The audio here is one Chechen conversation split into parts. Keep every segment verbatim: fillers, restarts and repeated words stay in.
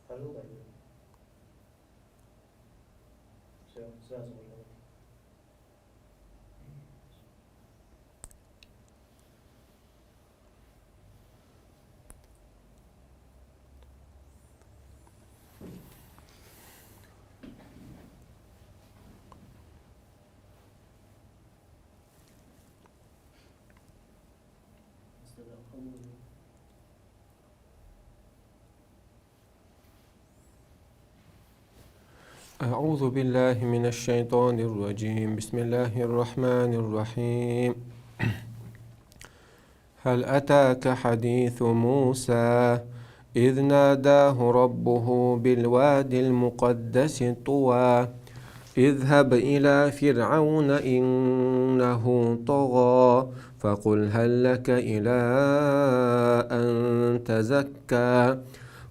Алло, алло. Всё, сразу уже. أعوذ بالله من الشيطان الرجيم. بسم الله الرحمن الرحيم. هل أتاك حديث موسى إذ ناداه ربه بالواد المقدس طوى. اذهب إلى فرعون إنه طغى فقل هل لك إلى أن تزكى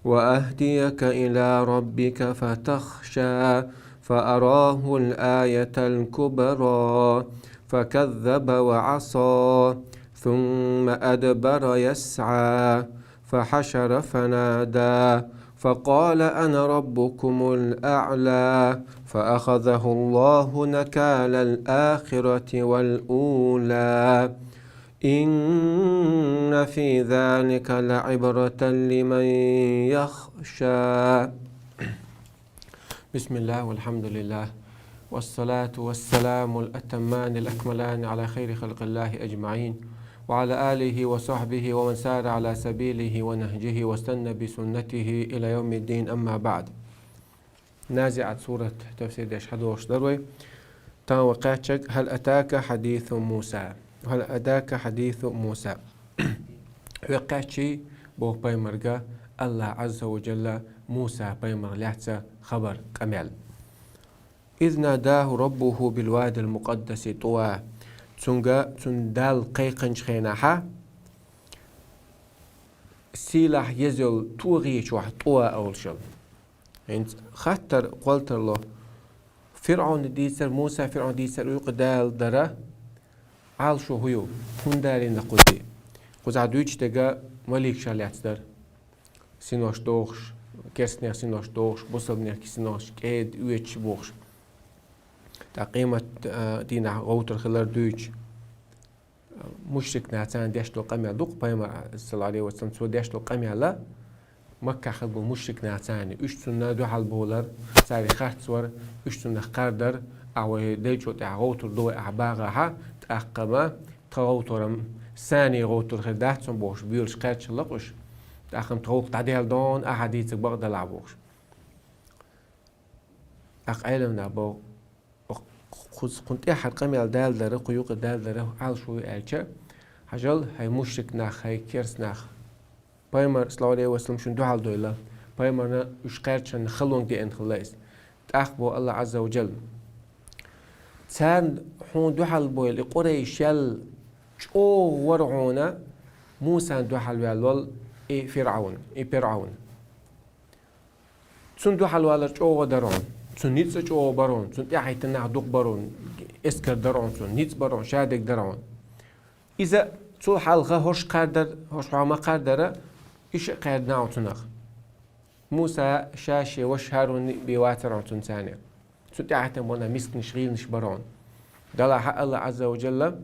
وأهديك إلى ربك فتخشى فأراه الآية الكبرى فكذب وعصى ثم أدبر يسعى فحشر فنادى فقال أنا ربكم الأعلى فأخذه الله نكال الآخرة والأولى إن في ذلك لعبرة لمن يخشى. بسم الله والحمد لله والصلاة والسلام الأتمان الأكملان على خير خلق الله أجمعين وعلى آله وصحبه ومن سار على سبيله ونهجه واستنى بسنته إلى يوم الدين، أما بعد. Назиат сурат тафсир деш хьадохуш дар вай. Тан ва кхаьчаг: «Хьал атака хьадису Муса». «Хьал атака хьадису Муса». Хьоьга кхаьчий, боху пайхамарга, Аллах Азза ва Джалла Муса пайхамар лаьцна хабар, къамел. «Из надаху раббуху бил вадил мукъаддаси туа». Цунга цун Далла кхайкхинчу хенахьа, сийлахь еза йолу тогӀи чохь Туа олуш йолу. ХӀинца хаттар кхоллало. ФирӀавна дийцар, Муса ФирӀавна дийцар юкъа Дала дара, Ӏалашо хӀун ю? ХӀунда далийна кхуза? Кхузахь дуьйцуш дерг маликашах лаьцна дара. Синош дохуш, керстанех синош дохуш, бусалбанех синош кӀеда оьцуш бохуш. ТӀаккха къемат, а, дийнахь гӀовтар хилар дуьйцуш. Мушрик нахаца деш долу къамел ду-кх пайхамар, саллаллаху алейхи ва саллям, цо деш долу къамел, Маккахь хилла болу мушрик нахаца. Уьш цунна дуьхьал болар, цаьрга харцвар, уьш цунах кхардара, ахь вай Делан чу тӀехь гӀовтар ду вай ахь багӀахьа, тӀаккха ма тхан гӀовтар-м санний гӀовтар хир дац хьуна бохуш, боьлуш кхаьчна хилла-кх уьш. ТӀаккха-м тхан гӀуллакх дӀаделла дона, ахьа дийцарг бакъ делахь бохуш. ТӀаккха Ӏеламнаха боху, кху-, кхунна тӀаьххьара къамел Дала дара, кху юкъа Дала дара, Ӏалашо ю аьлча, хьажал, хьай мушрик нах, хьай керста нах. Пайхамар, саллаллаху алейхи ва саллям, шуна дуьхьал дойла. Пайхамарна уьш кхаьчча халонга деана хилла иза. ТӀаккха боху Аллах Азза ва Джалла: царна хьуна дуьхьал бойла и къурайшел чӀогӀа вара хьуна Мусан дуьхьал ваьлла волу и ФирӀавн, и ПирӀавн. Цунна дуьхьал валар чӀогӀа дара хьуна. Цунна ницкъ а чӀогӀа бара хьуна. Цунна тӀаьхьахӀиттина нах дукха бара хьуна. Эскар дара хьуна цунна, ницкъ бара хьуна, шадерг дара хьуна. Иза цул хьалха хӀорш кхардара, хӀорш хьо ма кхардара, иша а кхаьрдина хьуна цунах. Муса ша шен ваша ХӀарунна бен вацара хьуна цунна царна. Цунна тӀаьхьахӀиттина болу мисканаш, гӀийланаш бара хьуна. Делахь а Аллах Азза ва Джалла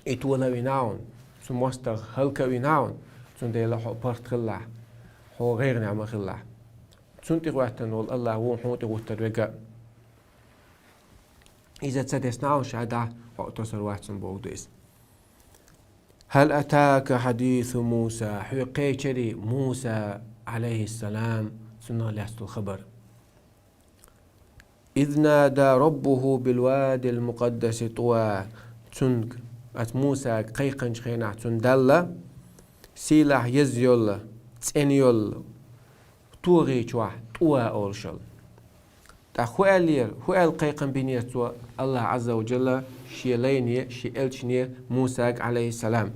и тола а вина хьуна, цу мостагӀа хӀаллак а вина хьуна, цундела хьо паргӀат хилалахь, хьо гӀайгӀане ма хилалахь. Цунна тӀехӀоьттина волу Аллах ву хьуна тӀехӀуттур верг а. Иза ца десна хьуна ша дӀа хьо а тосур вац хьуна бохург ду иза. «Хьал атака хьадису Муса», хьоьга кхаьчарий Муса, алейхиссалам, цунах лаьцна долу хабар. «Из нада раббуху бил вадил мукъаддаси Туа». Цунга, оцу Мусага кхайкхинчу хенахь цунна Далла, сийлахь еза йолу, цӀена йолу, тогӀи чохь Туа олуш йолу. ТӀаккха хӀун аьллера, хӀун аьлла кхайкхам бинера цо Аллах Азза ва Джалла шен лайне, шен элчане Мусага, алейхиссалам?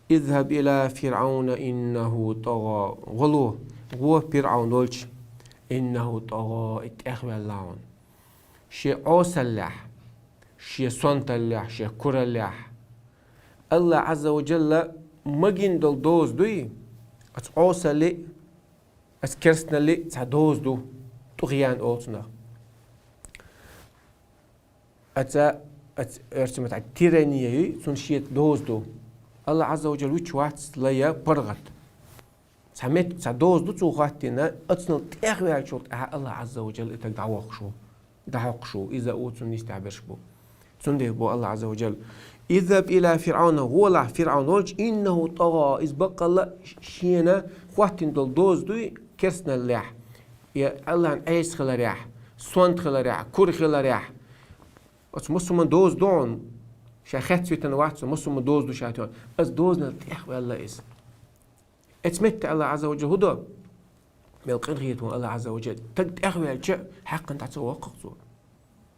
«Изхаб ила ФирӀавна иннаху тӀагӀа». ГӀо ло, гӀо ПирӀавн волчу, «иннаху тӀагӀа», и тӀехваьлла хьуна. Шен Ӏосаллехь, шен сонталлехь, шен кураллехь. Аллах Азза ва Джалла магийна долу доза дуй, оцу Ӏосалли, Ас керстаналли цхьа доза ду, тӀугӀиян олу цунах. Аца, аца, эрчимат а тирания юй, цунна шен доза ду. Аллах Азза ва Джалла вуьтуш вац лая паргӀат. Цхьа мет, цхьа доза ду цо хӀоттийна, ацанал тӀехваьллачул тӀаьхьа Аллах Азза ва Джалла и таг дӀавоккхуш ву. ДӀахьокхуш ву, иза а цунна нисдехь берш бу. Цундела бо Аллах Азза ва Джалла: «Изхаб иля ФирӀавна», гӀолахь ФирӀавн волчу, «иннаху тӀагӀа», иза баккъалла шена хӀоттийна долу доза дуй керстаналлехь, я Аллахьан Ӏеса хиларехь, сонта хиларехь, кура хиларехь. Оцу массо а доза ду хьуна, ша хецвитина вац, массо а доза ду ша тхуна. Аса дозанал тӀехваьлла иза. Эцу метта Аллах Азза ва Джалла хӀу до? Мел къинхетам Аллах Азза ва Джалла. Таг тӀехваьлча, хьаькхна дӀа ца воккху цо.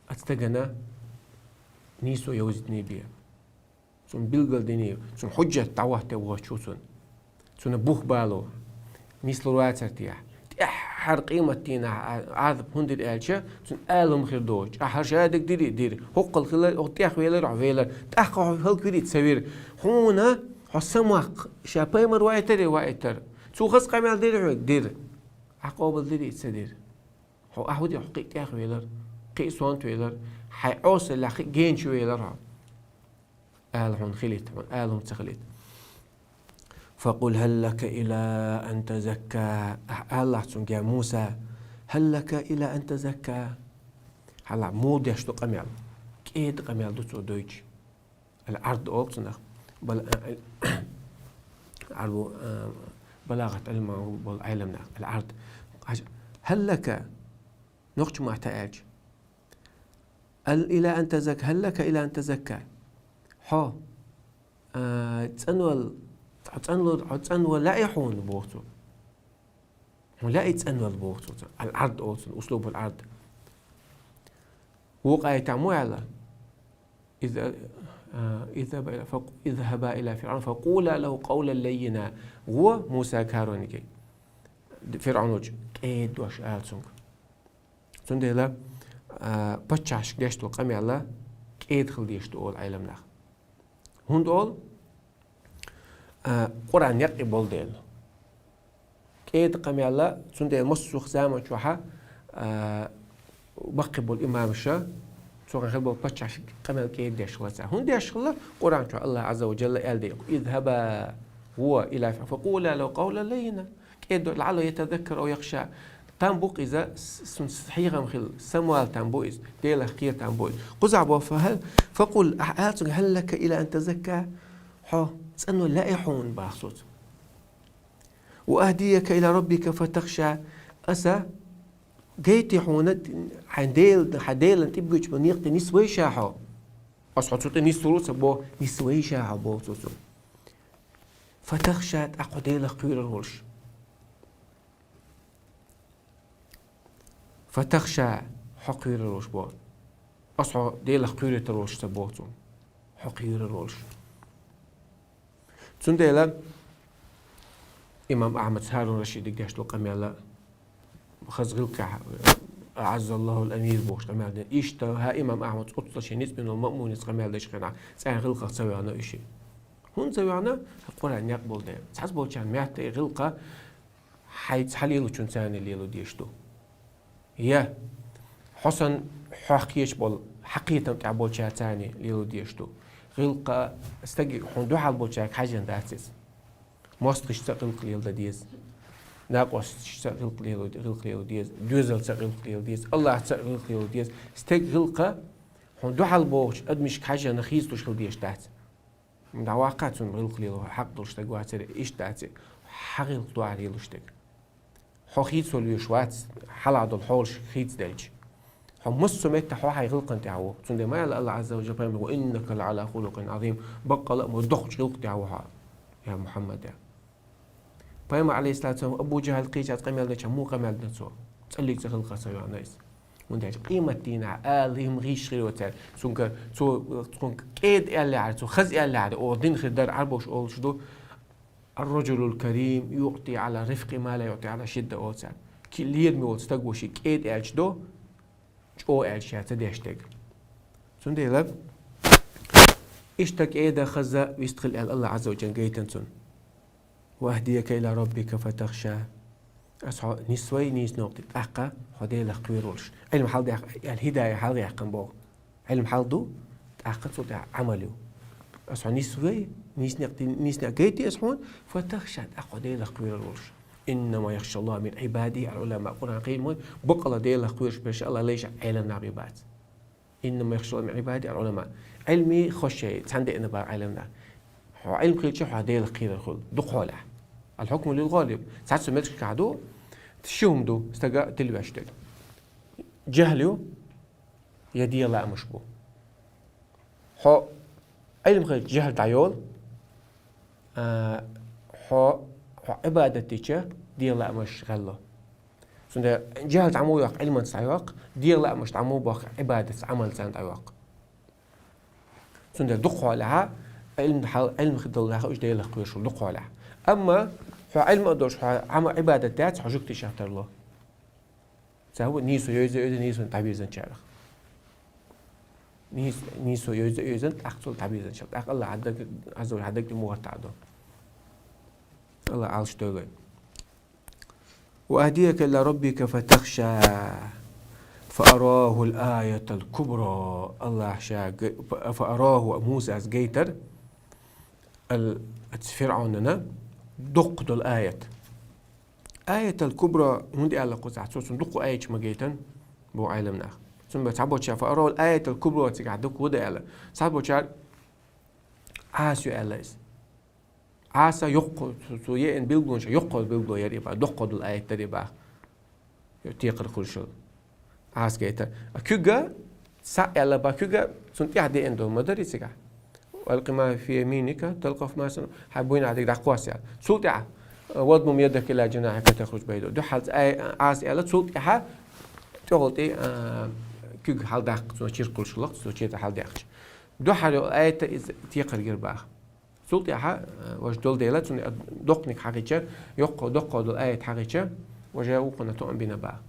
Аца тагана нийсо йовзитиний бен. Цунна билгалдиний, цунна хьуджат дӀахӀоттавоцуш ву цунна. Цунна бух бало. Нислур вацар техьа. ТӀаьххьара къематдийнахь Ӏазап хӀунда дира аьлча, цунна ала хӀума хир доцуш. Ахьа шадерг дира, дира. ХӀоккхул хилар, хӀокху тӀехвелар, хьо велар. ТӀаккха хьо хӀаллаквирий ца вира. Хьуна хьо самакх, ша пайхамар вайтаре вайтар. Цо хаза къамел дира хьоьга, дира. Ахьа къобалдирий, ца дира. Хьо ахьа хӀу де, хьо кхин а тӀехвелар, кхин а сонта велар, хьайн Ӏесаллехь кхин а гена чу велар хьо. Ала хьуна хилийта, хьуна ала хӀума ца хилийта. «Факъул хӀал лака иля ан тазакка». Ахьа алалахь цуьнга: «Я Муса, хӀал лака иля ан тазакка». Хьалха муха деш ду къамел? КӀеда къамел ду цо дойтуш. Ал-Ӏард олу цунах. Бал-, а, а, Ӏарбу, а, балагӀат Ӏилма болу Ӏеламнах. Ал-Ӏард. Хьажа, хӀал лака, нохчийн маттахь аьлча. Ал-, иля ан тазак-, хӀал лака иля ан тазакка. Хьо, а, цӀанвал, хьо цӀанвал, хьо цӀанвал лаьий хьуна, боху цо. Хьуна лаьий цӀанвал, боху цо. Ал-Ӏард олу цунах, услубул Ӏард. Вукху аятехь муха аьлла? Иза-, а, изхаба иля, факъ-, изхаба иля ФирӀавна, факъула лахӀу къавлан лаййина. ГӀо Мусага, ХӀарунига. ФирӀавн волчу кӀеда дош ала цуьнга. Цундела, а, паччахьашка деш долу къамел кӀеда хила дезаш ду олу Ӏеламнаха. ХӀунда олу? А, Къуръан некъ и болу дела. КӀеда къамел, цундела массо а заман чохь, а, баккхий болу имамаш, цу хенахь хилла болу паччахьаш къамел кӀеда деш хилла цара. ХӀунда деш хилла? Къуръан чохь Аллах Азза ва Джалла аьлла дийхьа: «Изхаба, гӀо, иля, факъула лахӀу къавлан лаййина». КӀеда, «лаӀаллахӀу ятазаккару ав яхша». Там бу-кх иза, с-, сунца хьехам хила, самавала там бу иза, Делах кхера там бу иза. Кхузахь боху: «Фа хӀал, факъул», ахьа ала цуьнга: «ХӀал лака иля ан тазакка?» Хьо цӀанвал лаьий хьуна, боху цо. «Ва ахӀдияка иля раббика фатахша». Аса гайтий хьуна хьайн Дела, хьайн Делан тӀебоьдуш болу некъа тӀе нисвай ша хьо. Аса хьо цу тӀе нислур ву ца боху, нисвай ша хьо, боху цо цунна. Фатахша, тӀаккха хьо Делах кхоьрур волуш. Фатахша, хьо кхоьрур волуш боху. Аса хьо Делах кхоьруьйтур волуш ца боху цунна. Хьо кхоьрур волуш. Цундела имам Ахьмад ХӀарун Рашидига деш долу къамел, хаза гӀиллакхехь, «АӀаззаллахӀул амир» бохуш къамел дина. Иштта хӀа имам Ахьмад оццул шен ницкъ бина волу маъмуница къамел дечу хенахь, цӀена гӀиллакхах ца ваьхна уьш. ХӀунда ца ваьхна? Къуръан некъ болу дела. Цхьацца болчарна метта и гӀиллакх хьайца хьан лелочун царна лело дезаш ду. Я хьо санна хьох кхеташ болу, хьан кхетам тӀехь болчаьрца царна лело дезаш ду. ГӀиллакх стаге, хьуна дуьхьал болчаьрга хьаьжжина дац иза. МостагӀашца гӀиллакх леладан деза. Накъосташца гӀиллакх лело, гӀиллакх лело деза. Доьзалца гӀиллакх лело деза. Аллахьца гӀиллакх лело деза. Стеган гӀиллакх хьуна дуьхьал богӀучу адамашка хьаьжжина хийцалуш хила дезаш дац. ДӀаваккха цунна гӀиллакх лело хьакъ долуш стаг вацара, иштта дац и, хьан гӀиллакх ду ахьа лелош дерг. Хьо хийцалуш вац, хьалха долу хьолаш хийцаделча. Хьо массо а метта хьо хьайн гӀиллакхана тӀехь ву. Цундела ма аьлла Аллах Азза ва Джалла пайхамарга: «Ва иннака лаӀала хулукъин Ӏазим». Баккъала а ма доккхачу гӀиллакх тӀехь ву хьо, я Мухьаммад, аьлла. Пайхамар, Ӏалайхиссалату вассалам, Абу ЖахӀал кхечаьрца къамел деча, муха къамел дина цо? ЦӀаллиг цӀа гӀиллакхах ца ваьхна иза. ХӀунда аьлча къематдийнахь ала хӀума гӀийш хир йоцара. Цуьнга, цо, цуьнга кӀеда аьллехьара, цо хаза аьллехьара, оха дина хир дара, Ӏарбоша олуш ду: «Ар-раджулул карим юъти Ӏала рифкъи ма ла юъти Ӏала шидда», олу цара. Ки-, лераме волу стаг ву шен кӀеда аьлча до, чӀогӀа аьлча ша ца деш дерг. Цундела иштта кӀеда, хаза вистхила аьлла Аллах Азза ва Джалла гайтина цунна. «Ва ахӀдияка иля раббика фатахша». Ас хьо нисвай нийсонах тӀаккха хьо Делах кхер волаш. Ӏилма хьалдаьккха, ял хӀидая хьалдаьккхина боху. Ӏилма хьал ду, тӀаккха цул тӀехьа Ӏамал ю. Ас хьо нисвай, нийсонах тӀе, нийсонах гайти ас хьона, фатахша тӀаккха хьо Делах кхер волаш. «Иннама яхшаллаха мин Ӏибадихи аль-Ӏулама». Къуръан кхийна ма, бакъала Делах кхераш берш Аллах лайша Ӏелам нах бий бац. «Иннама яхшаллаха мин Ӏибадихи аль-Ӏулама». Ӏилма хозаш, цхьана деана бара Ӏелам нах. Хьо Ӏилма хилча, хьо Делах кхерар хуьлу. Дукха хьолахь. «Аль-хьукму лиль-гӀалиб». Цхьацца меттигашкахь ду, ши хӀума ду, стага тилвеш дерг. ЖахӀл ю, я дегӀан лаамаш бу. Хьо Ӏилма хилча жахӀл дӀайолу, а, хьо, хьо Ӏибадат дича дегӀан лаамаш гӀелло. Цундела жахӀл дӀа ма йоккху Ӏилманца дӀайоккху, дегӀан лаамаш дӀа ма боккху Ӏибадатца, Ӏамалца дӀайоккху. Цундела дукха хьолахь, Ӏилма хьал, Ӏилма хи долу нах уьш Делах кхоьруш ву дукха хьолахь. Амма хьо Ӏилма а долуш, хьо Ӏама Ӏибадат дац, хьо жуьгтий шахтар ло. Ца ву нийсо йойза, йойза, нийсо дӀабирзинчарах. Нийс-, нийсо йойза, йойза, тӀаккха цул дӀабирзинчарах. ТӀаккха Аллах хьан даг, Азза ва Жалла хьан даг тӀе муха тӀе а до. Аллах Ӏалаш дойлой. «وأهديك إلى ربك فتخشى فأراه الآية الكبرى». Аллах ша г-, фа-, фа араху Мусас гайтар ал-, аца ФирӀаунана дуккха долу аят. Аятал кубра хӀунда аьлла кхузахь? Цо цунна дуккха аяташ ма гайтан, бу Ӏелам нах. Цунна бен цхьаболчара фа араху аятал кубра цигахь дуккха хӀунда аьлла? Цхьаболчара Ӏаса ю аьлла иза. Ӏаса йоккха, цо, цо еана билгалонаш йоккха билгало яра и бах, доккха долу аят дара и бах. Текхар хуьлуш йолу. Ӏаса гайта. А куьга, схьа аьлла бах куьга, цунна тӀаьхьа деана долу ма дарий цигахь. «وألق ما في يمينك تلقف ما صنعوا». Хьайн буйнахь дерг дӀакхосса аьлла. Цул тӀаьхьа, «واضمم يدك إلى جناحك تخرج بيضاء». Дуьхьалца ай-, Ӏаса аьлла, цул тӀаьхьа тӀехула тӀе, а, куьг хьалдаккха, цо чиркхуьлуш хилла, цо чиркх хьалдаьккхича. Дуьххьара йолу аят иза текхар гира бах. Цул тӀаьхьа, э, важа долу дела, цунна доккханиг хьахийча, йоккха, доккха долу аят хьахийча, важа вукхунна тоам бина бах.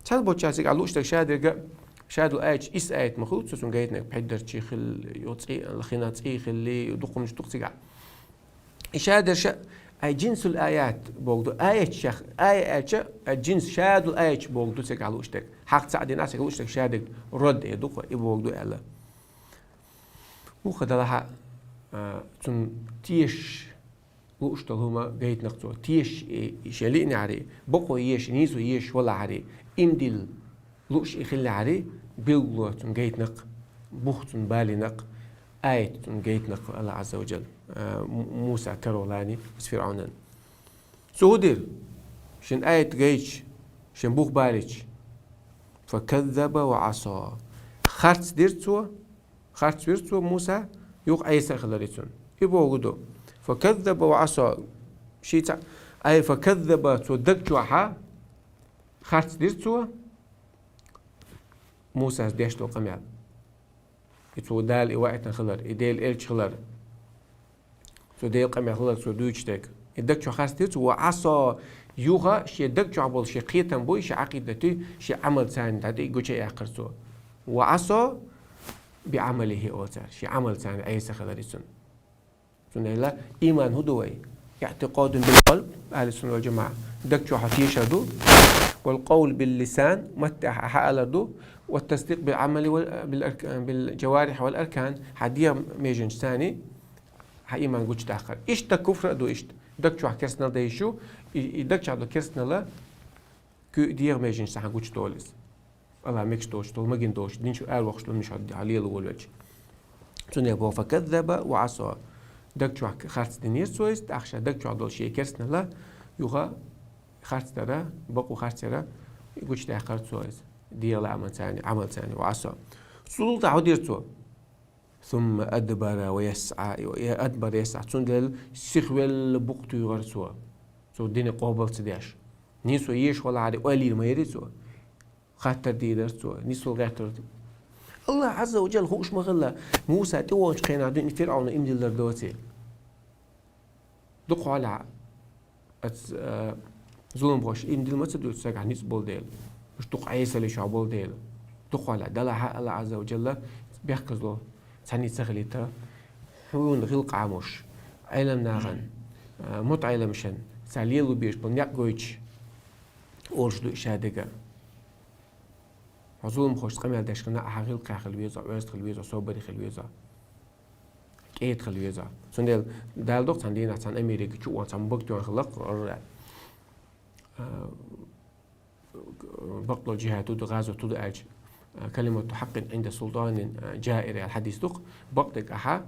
Цхьаболчара цигахь лууш дерг шадерг, шадолу аяташ, исс аят ма хуьлу, цо цунна гайтинарг пхьиддарчий хилла, ю цӀий, хина цӀий хилли, ю дукха хӀуманаш ду-кх цигахь. И шадерш, ай джинсул аят бохург ду, аяташ, ай аьлча, ай джинс шадолу аяташ бохург ду цигахь лууш дерг. Хьакъ цхьаъ дина, цигахь лууш дерг шадерг род э ду-кх, и бохург ду аьлла. Муха далахь а, а, цунна тешаш лууш долу хӀума гайтинарг цо. Тешаш и, и шен лиънехьарий, бакъо еш, нийсо еш валахьарий, имдилла лууш и хиллехьарий, билгало цунна гайтинарг, бух цунна балийнарг, аят цунна гайтинарг Аллах Ӏазза ва Джалла, а, М-, Муса каро лани, ас ФирӀаунан. Цо хӀун дира? Шен аят гайтича, шен бух балийча. «فكذب وعصى». Харц дира цо, харц вира цо Муса, юха Ӏеса а хилар и цунна. И бохург ду. «فكذب وعصى». Ши цхьа, ай, «فكذب», цо даг чохь а харц дира цо Мусас деш долу къамел. И цо Дала и ваийтина хилар, и Делан элча хилар. Цо Делан къамел хилар, цо дуьйцуш дерг. И даг чохь харц дира цо, «وعصى», юха шен даг чохь болу шен кхетам буй, шен Ӏакъидат юй, шен Ӏамал царна дӀа тӀе гуча яьккхира цо. «وعصى بعمله» олу цара, шен Ӏамал царна Ӏеса хилар и цунна. Цундела иман хӀун ду вай? «اعتقاد بالقلب», ахьли сунна вал джамаӀа, даг чохь тешар ду, «والقول باللسان», маттахь хьаалар ду, «والتصديق بالعمل وال-، بالأرك-، بالجوارح والأركان», хьан дегӀан меженаш царна хьан иман гучудаккхар. Иштта куфр а ду иштта. Даг чохь керстанал дан йиш ю, и, и даг чохь ду керстанал, куьг дегӀан меженаш цхьаьна гучудолу иза. Аллах мегаш доцуш долу, магийна доцуш, дин чу аравоккхуш долу, муьш хьо лела волавелча. Цундела боху «فكذب وعصى». Даг чохь харц динера цо иза, тӀаккха ша даг чохь долу шен керстанал юха харц дара, бакъо харц яра, гучудаьккхара цо иза. ДегӀан лааман царна, Ӏамал царна, «وعصى». Цул тӀаьхьа хӀун дира цо? «ثم أدبر يسعى». Э, «أدبر يسعى». Цундела сихвелла букъ туьйхира цо. Цо динан къобал ца деш. Нийсо еш валахьарий, ойла йийр ма яри цо. Хаттар дийрар цо, нисвала гӀертар. Аллах Ӏазза ва Джалла хууш ма хилла, Муса тӀевогӀучу хенахь дуьйна ФирӀавна иман диллар доций. Дукха хьолахь, ац, а, зуламхоша иман дилла ма ца дуьллу, цигахь ницкъ болу дела. Уьш дукха Ӏесаллиш болу дела. Дукха хьолахь, делахь а Аллах Ӏазза ва Джалла бехказло цхьаьнний ца хилийта, хьуна гӀиллакх Ӏамош, Ӏелам нахана, а, мутаӀеламашна, цара лело безаш болу некъ гойтуш, Олуш ду шадерга. Хьо зуламхошца къамел деш хинна, ахьа гӀиллакхехь хила веза, оьзда хила веза, собаре хила веза, кӀеда хила веза. Цундела Дала доккха цхьана дийнахь цхьана Америка чу а ван цхьа бага тоьхна хилла-кх, ара, а, бакъдолча жихӀад ду, гӀазот ду аьлча, а, «كلمة حق عند سلطان جائر» аьлла хьадис ду-кх. Бакъдерг ахьа,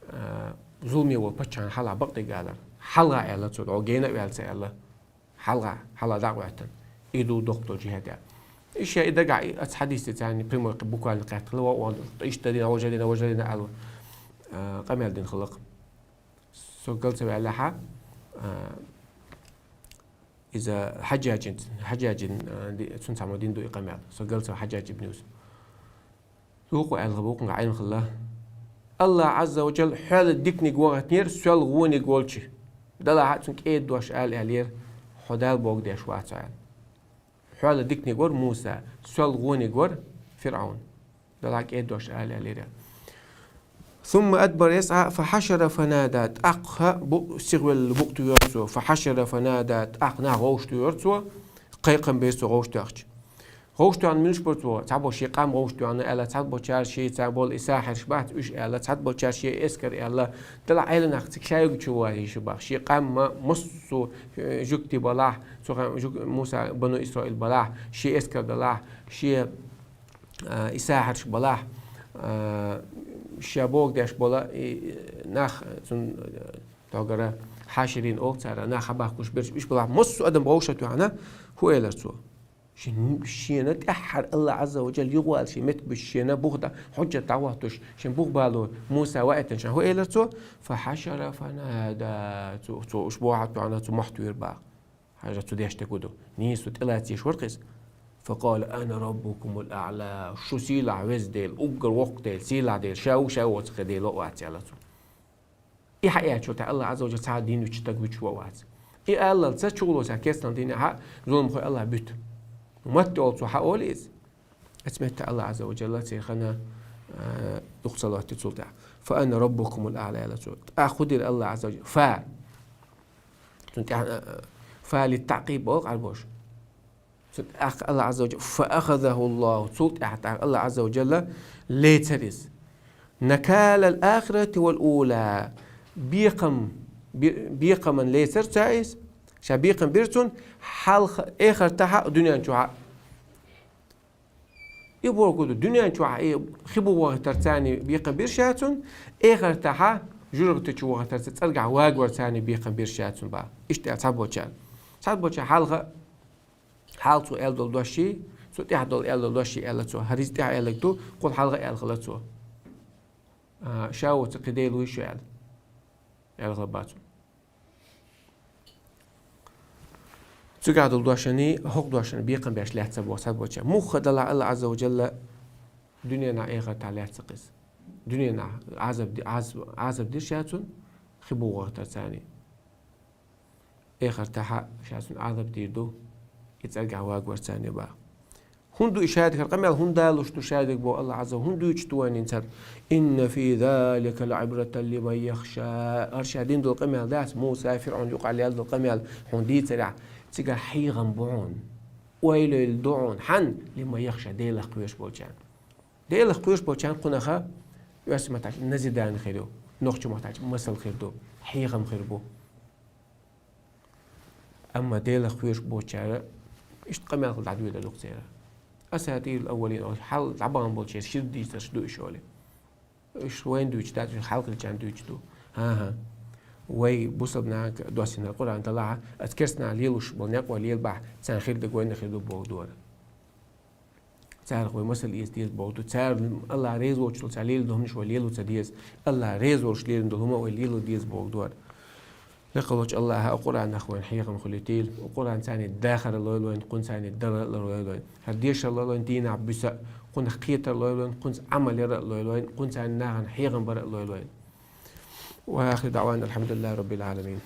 а, зуламе волу паччахьна хьалха бакъдерг алар. Хьалха аьлла цо, дӀо гена а ваьлла ца аьлла. Хьалха, хьалха дӀа а гӀоьттина. И ду доккха долчу жихӀад. И ша и дагахь, и оцу хьадисца царна прямой, буквально кхетта хилла, ва, ва, иштта дина, важа дина, важа дина аьлла, а, къамел дина хилла-кх. Со гал ца ваьллехьа, а, иза Хьаджаджин, Хьаджаджин, а, ди-, цунна цхьаммо дина ду и къамел. Со гал ца Хьаджадж ибн Юсуф. Юха аьлла бу кхунга Ӏилма хилла: «АллахӀ Ӏазза ва Джалла хьол диканиг вахийтинера соьл вониг волчу. Далахьа а цунна кӀеда дош ала аьллера, хьо Дала бохург деш вац хьо», аьлла. Хьол диканиг вара Муса, соьл вониг вара ФирӀавн. Далахьа кӀеда дош ала аьллера. «ثم أدبر يسعى فحشر فنادى». ТӀаккха бу-, сихвелла букъ туьйхира цо. «فحشر فنادى». ТӀаккха нах вовшахтуьйхира цо, кхайкхам бира цо вовшахтоьхча. ГӀовш тоьхна муьлш бара цо? Цхьаболу шен къам гӀовш тоьхна аьлла, цхьаболчара шен цхьа болу и сахьирш бац уьш аьлла, цхьаболчара шен эскар аьлла, дала Ӏеланах цига ша югучу ван йиш баха. Шен къам ма массо, э, жуьгти балахь, цу хан жуг-, Муса бану Исраил балахь, шен эскар далахь, шен, а, и сахьирш балахь, а, ша богу деш бола и нах, цун, э, тогара хьаширин олу цара, нах хьабахкуш берш, уьш балахь массо адам гӀовша тоьхна, хӀу элар цо? Шен, шена тӀаьххьара Алла Азза ва Джалла юхавала шен меттиг буьсуш, шена бух дан, хьуьжжат дӀахӀоттуш, шен бух бало Муса ваийтина шен хӀу элар цо? «فحشر فنادى». Цо, цо уьш бохьа тоьхна, цо мохь туьйхира баха. Хьажа цу деш дерг хӀу ду. Нийса тӀелаца еш вара-кх иза. «فقال أنا ربكم الأعلى». Шу сийлахь веза Дела, уггар воккха Дела, сийлахь Дела, ша ву, ша воцу кхин Дела вац аьлла цо. И хьаэцчул тӀаьхьа Аллах Азза ва Джалла цхьа дин вича стаг вича ван вац. И аллалца чугӀало сан кестана дийнахьа зуламхой Аллах буьту. Матте олу цо хьаолу иза. Оцу метта Аллах Азза ва Джалла церан хана, а, дукха ца лоттий цул тӀаьхьа. «فأنا ربكم الأعلى», аьлла цо. ТӀаккха хӀу дира Аллах Азза ва Джалла? Фа. Цунна тӀаьхьа, а, а, фа литтаӀкъиб боху Ӏарбоша. Цу тӀаккха Аллах Азза ва Джалла, «فأخذه الله», цул тӀаьхьа тӀаккха Аллах Азза ва Джалла лецира иза. «نكال الآخرة والأولى». Бекхам, бе-, бекхаман лецира цо иза. Ша бекхам бира цунна, хьалха, эхартахьа, дуьнен чохьа. И боху ду, дуьнен чохьа, и хи бу вахийтар царна бекхам бира ша цунна, эхартахьа, жуьргӀати чу вахийтар царна, цӀергахь вагор царна бекхам бира ша цунна баха. Иштта аьлла цхьаболчара. Цхьаболчара хьалха Хьалха цо аьлла долу дош ший, цу тӀехь долу аьлла долу дош ший аьлла цо. ХӀара иза тӀехь аьлларг ду, кхул хьалха аьлла хилла цо. А, ша воцу кхин Дела вуй шу аьлла. Аьлла хилла бацо. Цигахь долу дошаний, хӀокху дошана бекхам беш лаьцна боху цхьаболчара. Муха далахь Алла Азза ва Джалла дуьненахь эхартахь лаьцна кхиза. Дуьненахь Ӏазап ди-, Ӏаз-, Ӏазап дира ша цунна, хи бу вахийтар царна. Эхартахьа ша цунна Ӏазап дийр ду, и цӀергахь вагор царна баха. ХӀунда ду и шадерг, хӀара къамел хӀунда далуш ду шадерг боху Аллах Азза, хӀунда дуьйцуш ду вайна хӀинца хӀара? «إن في ذلك لعبرة لمن يخشى». ХӀара ша дина долу къамел дац, Муса, ФирӀавн юкъахь лелла долу къамел хьуна дийцарехь, цигахь хьехам бу хьуна, ойла-ойла ду хьуна, хьан? «لمن يخشى», Делах кхоьруш болчарна. Делах кхоьруш болчарна кхунах, оьрсийн маттахь назидание хир ю, нохчийн маттахь масал хир ду, хьехам хир бу. Амма Делах кхоьруш болчара иштта къамел хилла дӀадоьдур ду-кх церан. «أساطير الأولين» олу, хьалха дӀабахана болчеран шира дийцарш ду уьш олий. Уьш вайна дуьйцуш дац, уьш хьалха хиллачарна дуьйцуш ду. ХӀан-хӀа. Вай бусалба нахана доссийна Къуръан далахьа, оцу керста наха лелош болу некъ вай лелабахь, царна хир дерг вайна хир ду бохург ду хӀара. Царах вай масал эца деза бохург ду. Цара Аллах реза воцчул цара лелийна долу хӀуманаш вай лело ца деза. Аллах реза волуш лелийна долу хӀума вай лело деза бохург ду хӀара. Лекха волчу Аллаха а Къуръанах вайна хьехам хуьлийтийла. Къуръан царна дахар лойла вайна, кхунна царна далар лойла вайна. ХӀара дешар лойла вайна дийнахь буьйса, кхунах кхетар лойла вайна, кхунца Ӏамал яр а лойла вайна, кхунна царна нахана хьехам бар а лойла вайна. وآخر دعوانا الحمد لله رب العالمين.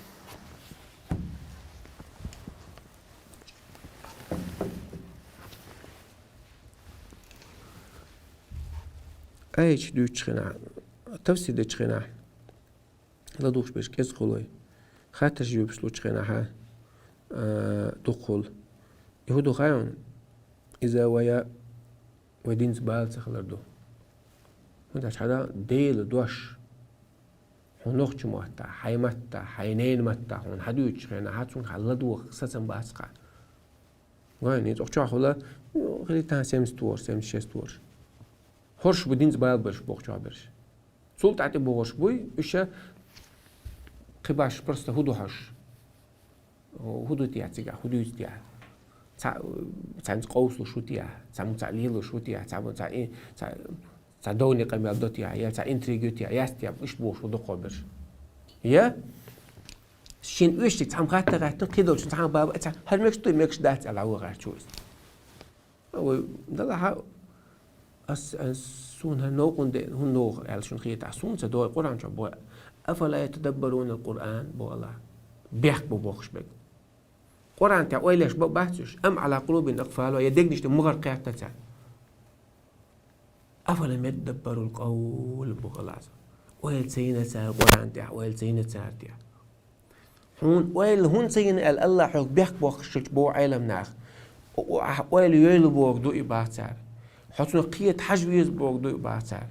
Аяташ дуьйцучу хенахь, тафсир дечу хенахь, ладугӀуш берш кӀезиг хуьлу вай. Хаттарш, жоьпаш лучу хенахь, а, дукха хуьлу. ХӀу ду хаьий хьуна? Иза вай, вай динца бала ца хилар ду. ХӀунда аьлча хьада Делан дош хьо нохча матта, хьай матта, хьай ненан матта хьуна хьадуьйцучу хенахь, хьа цунга хьа ладогӀа сацам бац хьа. Вай, низ охчохь хуьла, ну, хили тан семьдесят ворш, семьдесят шесть ворш. ХӀорш бу динца бала берш, бохучохь берш. Цул тӀаьхьа тӀе богӀурш буй, уьш кхин баш просто хӀу ду хьожуш. ХӀу ду те цигахь, хӀу дуьйцу те. Цхьа, цхьаьнца къовсалуш ву те, цхьамма цхьа лелош ву те, цхьамма цхьа и, цхьа, цхьа довне къамел до те, я цхьа интрига ю те, яц те, иштта бохуш ву дукхо берш. Я? Шен оьшург цхьамма хатта гӀаьттина, кхидолчун цхьамма баба, цхьа, хӀара мегаш ду, мегаш дац, аьлла, вогӀур чу иза. Вай, далахьа, ас, ас, суна хӀара новкъан де, хӀун новкъа аьлла шуна хетахь, суна ца дой, Къуръан чохь бой. «أفلا يتدبرون القرآن», бо Аллах. Бехк бу бохуш берг. Къуръан тӀехь ойла еш ба-, бац уьш? «أم على قلوب أقفالها», я дегнаш тӀе мугӀар кхетта цара? «أفلم يدبروا القول», бо Аллах. Ойла ца йина цара Къуръан тӀехь, ойла ца йина цара тӀехь. Хьуна ойла хӀунда ца йина аьлла, Аллах хьоьга бехк бохкуш хилча боху Ӏелам наха. О, о, ахь ойла йойла бохург ду и бах цара. Хьо цунах кхета хьажа веза бохург ду и бах цара.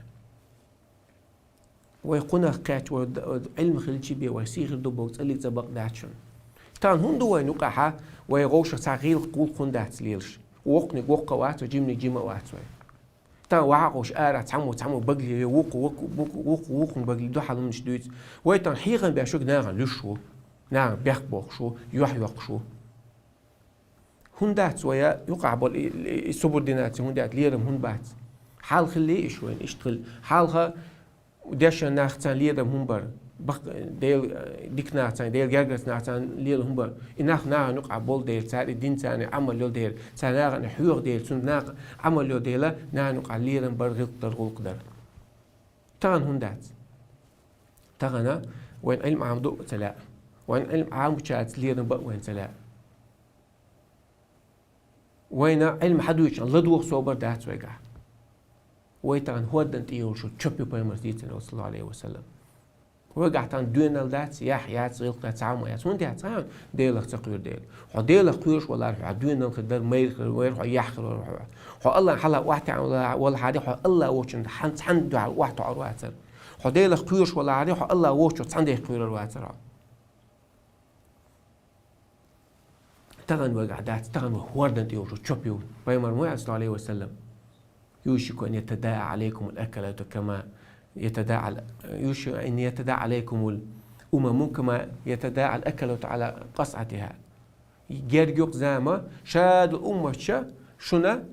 Вай кхунах кхаьчча, вай д-, Ӏилма хилчий бен, вай сий хир ду бохург цӀаллиг цӀа бакъ дац шуна. Тахана хӀунда ду вайна юкъахьа, вай вовшах цхьа гӀиллакх-гӀуллакх хӀунда дац лелаш? Воккханиг воккха а вац вай, жиманиг жима а вац вай. Тахана вахьа а гӀовш ара цхьаммо, цхьаммо багле ве, вукху, вукху, вукху, вукху, вукхун багле ду хьалумнаш дуьйцу. Вай тахана хьехам беш верг нахана луьйш ву, нахана бехк бохкуш ву, юьхь йоккхуш ву. ХӀунда дац вай юкъахь болу и, и, и субординаци, хӀунда дац, лерам хӀунда бац? Хьал хилла иш вайна, иштта хилла. Хьалха дешан нах царна лерам хӀун бара? Бакъ-, Дела, э, дика нах царна, Дела гергарца нах царна лерам хӀун бара? И нах нахана юкъахь болу дела, цара и дин царна Ӏамал йолу дела, цара нахана хьоьху дела, цунна наха Ӏамал йолу дела, нахана юкъахь лерам бара, гӀиллакх дара, гӀуллакх дара. Тахана хӀунда дац? Тахана вайн Ӏилма Ӏамаду а ца лаьа. Вайн Ӏилма Ӏамачаьрца лерам бан а вайна ца лаьа. Вайна Ӏилма хьадуьйчу ладогӀа собар дац вайгахь. Вай тахана хӀордан тӀе йолуш чоппи пайхамарс дийцина, саллаллаху Ӏалайхи ва саллам. Вайгахь тахана доьналла дац, яхь яц, гӀиллакх яц, цхьа а ма яц. ХӀунда яц? Хьан Делах ца кхоьру дела. Хьо Делах кхоьруш валахь, хьо доьналла хир дара, майра хир вара, хьо яхь хир вара хьо. Хьо Аллахьан хьалха охьатаьӀна валахьари, хьо Аллах воцчунна хьан цхьаьна дуьхьал охьатоьхур вацара. Хьо Делах кхоьруш валахьари, хьо Аллах воцчо цхьаьна дехкхоьрур вацара хьо. Тахана вайгахь дац, тахана вай хӀордан тӀе йолуш чоппи ю. Пайхамар ма аьлла, саллаллаху Ӏалайхи ва саллам: «يوشك أن يتداعى عليكم الأكلة كما يتداعى ال-، يوشك أن يتداعى عليكم الأمم كما يتداعى الأكلة على قصعتها». Герга ю-кх зама, шадолу умматча шуна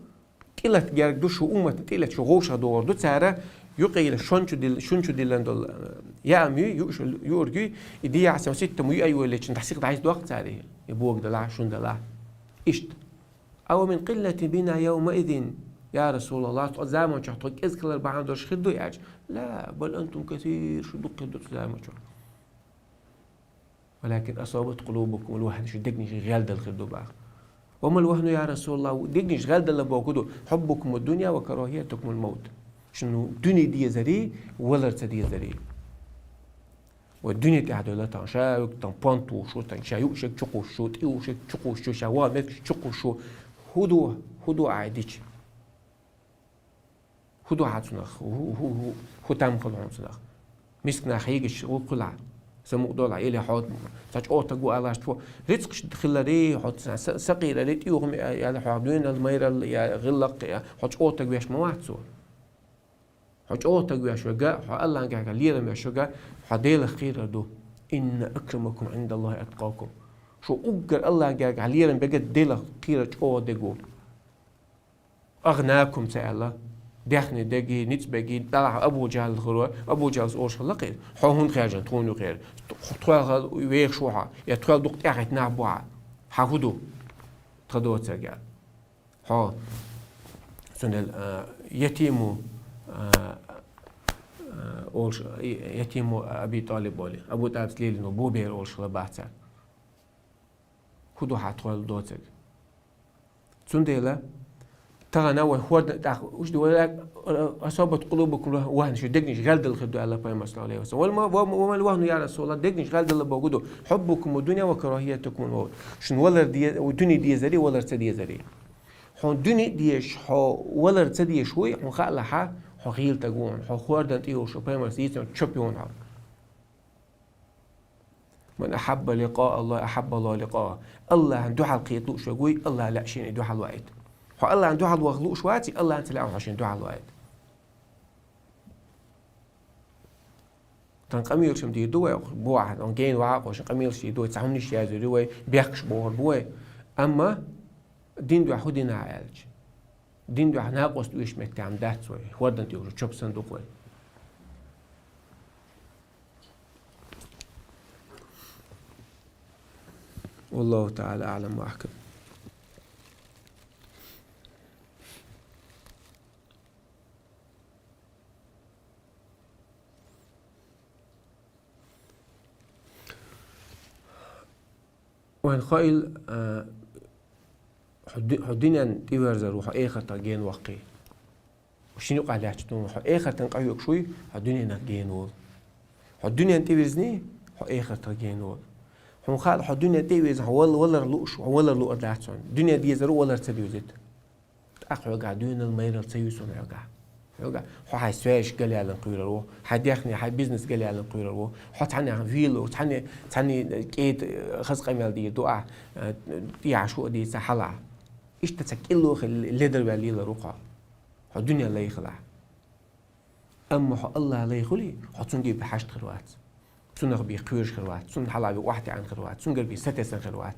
тӀелата герга ду, шу умматна тӀелата шу вовшах догӀур ду цара, юкъера шун чу дил-, шун чу диллина долу, э, яам юй, юуш, юург юй, и дияхь сан ситтам юй айволлечун дӀасих дӀайса доккху цара и, и бога далахь, шун далахь. Иштта. «أو من قلة بنا يومئذ يا رسول الله», тхо заман чохь тхо кӀезиг хилар бахьана долуш хир ду аьлча? «لا، بل أنتم كثير», шу дукха хир ду цу заман чохь. «ولكن أصابت قلوبكم الوهن», шу дегнаш гӀелдала хир ду баха. «وما الوهن يا رسول الله؟» Дегнаш гӀелдала бохург ду: «حبكم الدنيا وكراهيتكم الموت». Шуна дуьне дезарий, валар ца дезарий. Вай дуьне тӀехь девлла тахана, ша юкъа тахана понт вуш ву, тахана ша юушиг чукхуш ву, тӀе юушиг чукхуш ву, ша ван меттиг чукхуш ву. ХӀун ду, хӀун ду ахь дича? ХӀун ду хьан цунах? ХӀу-, хӀу-, хӀу-, хӀу-, хӀун там хила хьуна цунах? Миска нах хьегаш гӀуллакх хуьлахь, самукъа долахь, или хьо цхьа чӀогӀа стаг ву алаш тхо. Рицкъаш хиларе, хьо ца-, са-, сакъерале, тӀехума я, я хьо доьналла, майралла, я гӀиллакх, я хьо чӀогӀа стаг веш ма вац цо. Хьо чӀогӀа стаг веш верг, хьо Аллахьан гергахь лерам веш верг, хьо Делах кхерар ду. «إن أكرمكم عند الله أتقاكم». Шу уггар Аллахьан гергахь лерам берг Делах кхерар чӀогӀа дерг ву. «أغناكم» ца аьлла, даьхни дерг, ницкъ берг, далахь Абу Жахьал хуьлу, Абу Жахьалс олуш хилла кхин. Хьо хӀунда хаьржина тхуна юкъера? Тхо-, тхол вехаш ву хьо, я тхол дукха тӀаьхьахӀиттина нах бу хьо? Хьан хӀун ду? Тхан доцург аьлла. Хьо, цундела, а, ятиму, а, а, олуш, и-, ятиму Аби ТӀалиб олий. Абу ТӀалибс лелийна бу бер олуш хилла бац цара. ХӀун ду хьан тхол доцург? Цундела Тахана вай хӀордан тӀаккха уж ду вай, «أصابت قلوبكم الوهن», шун дегнаш гӀелдала хир ду, аьлла пайхамар, саллаллаху алейхи ва саллям. «وما الوهن يا رسول الله», дегнаш гӀелдала богу ду, «حبكم الدنيا وكراهيتكم الموت». Шун валар де-, дуьне дезари, валар ца дезари. Хьо дуьне дезаш, хьо валар ца дезаш вуй, хьо хаалахьа, хьо гӀийлтаг ву, хьо хӀордан тӀе йолуш, пайхамар сийцан чоп йону хьо. «من أحب لقاء الله أحب الله لقاءه». АллахӀан дуьхьал кхета лууш верг вуй, АллахӀ лаьа шена дуьхьал ваийта. Хьо АллахӀан дуьхьал ваха лууш ваций, АллахӀан ца лаьа хьо шена дуьхьал ваийта. Тхан къамелашам дийр ду вай, бохьа, он гена ваха къоша къамелаш дийр ду вай, цхьа хӀумнаш язйир ю вай, бехкаш бохур бу вай. Амма дин дуьхьа хӀу дина аьлча? Дин дуьхьа накъост оьшуш меттехь дац вай, хӀордан тӀе йолуш чоп санна ду-кх вай. والله تعالى أعلم وأحكم. Вайн хаийла, а, хьо ди-, хьо дуьненна тӀеверзар ву, хьо эхартах гена ваккхий. Шина юкъахь лаьтташ ду, хьо эхартан къахьоьгуш вуй, хьо дуьненах гена волу. Хьо дуьненна тӀевирзиний, хьо эхартах гена волу. Хьуна хаьа, хьо дуьненна тӀевирзина, хьо вал-, валар лууш, хьо валар луур дац хьуна. Дуьне дезар ву, валар ца доьзийта. ТӀаккха хьоьгахь дуьненал майралла ца юьсу хьоьгахь. Хьоьгахь хьо хьайн связаш галъялан кхуьйрар ву, хьайн даьхни, хьайн бизнес галъялан кхуьйрар ву, хьо цхьаьннех вийло, цхьаьнне, цхьаьнне кӀеда хаза къамел дийр ду ахь, тӀехьа шу а дийца хьалахь. Иштта цхьа кӀилло хила ледар ваьлла лелар ву хьо. Хьо дуьне лай хилахь. Амма хьо АллахӀ лай хуьлий, хьо цуьнга бен хьашт хир вац. Цунах бен кхоьруш хир вац. Цунна хьалха бен охьатаьӀна хир вац. Цуьнгара бен сатесна хир вац.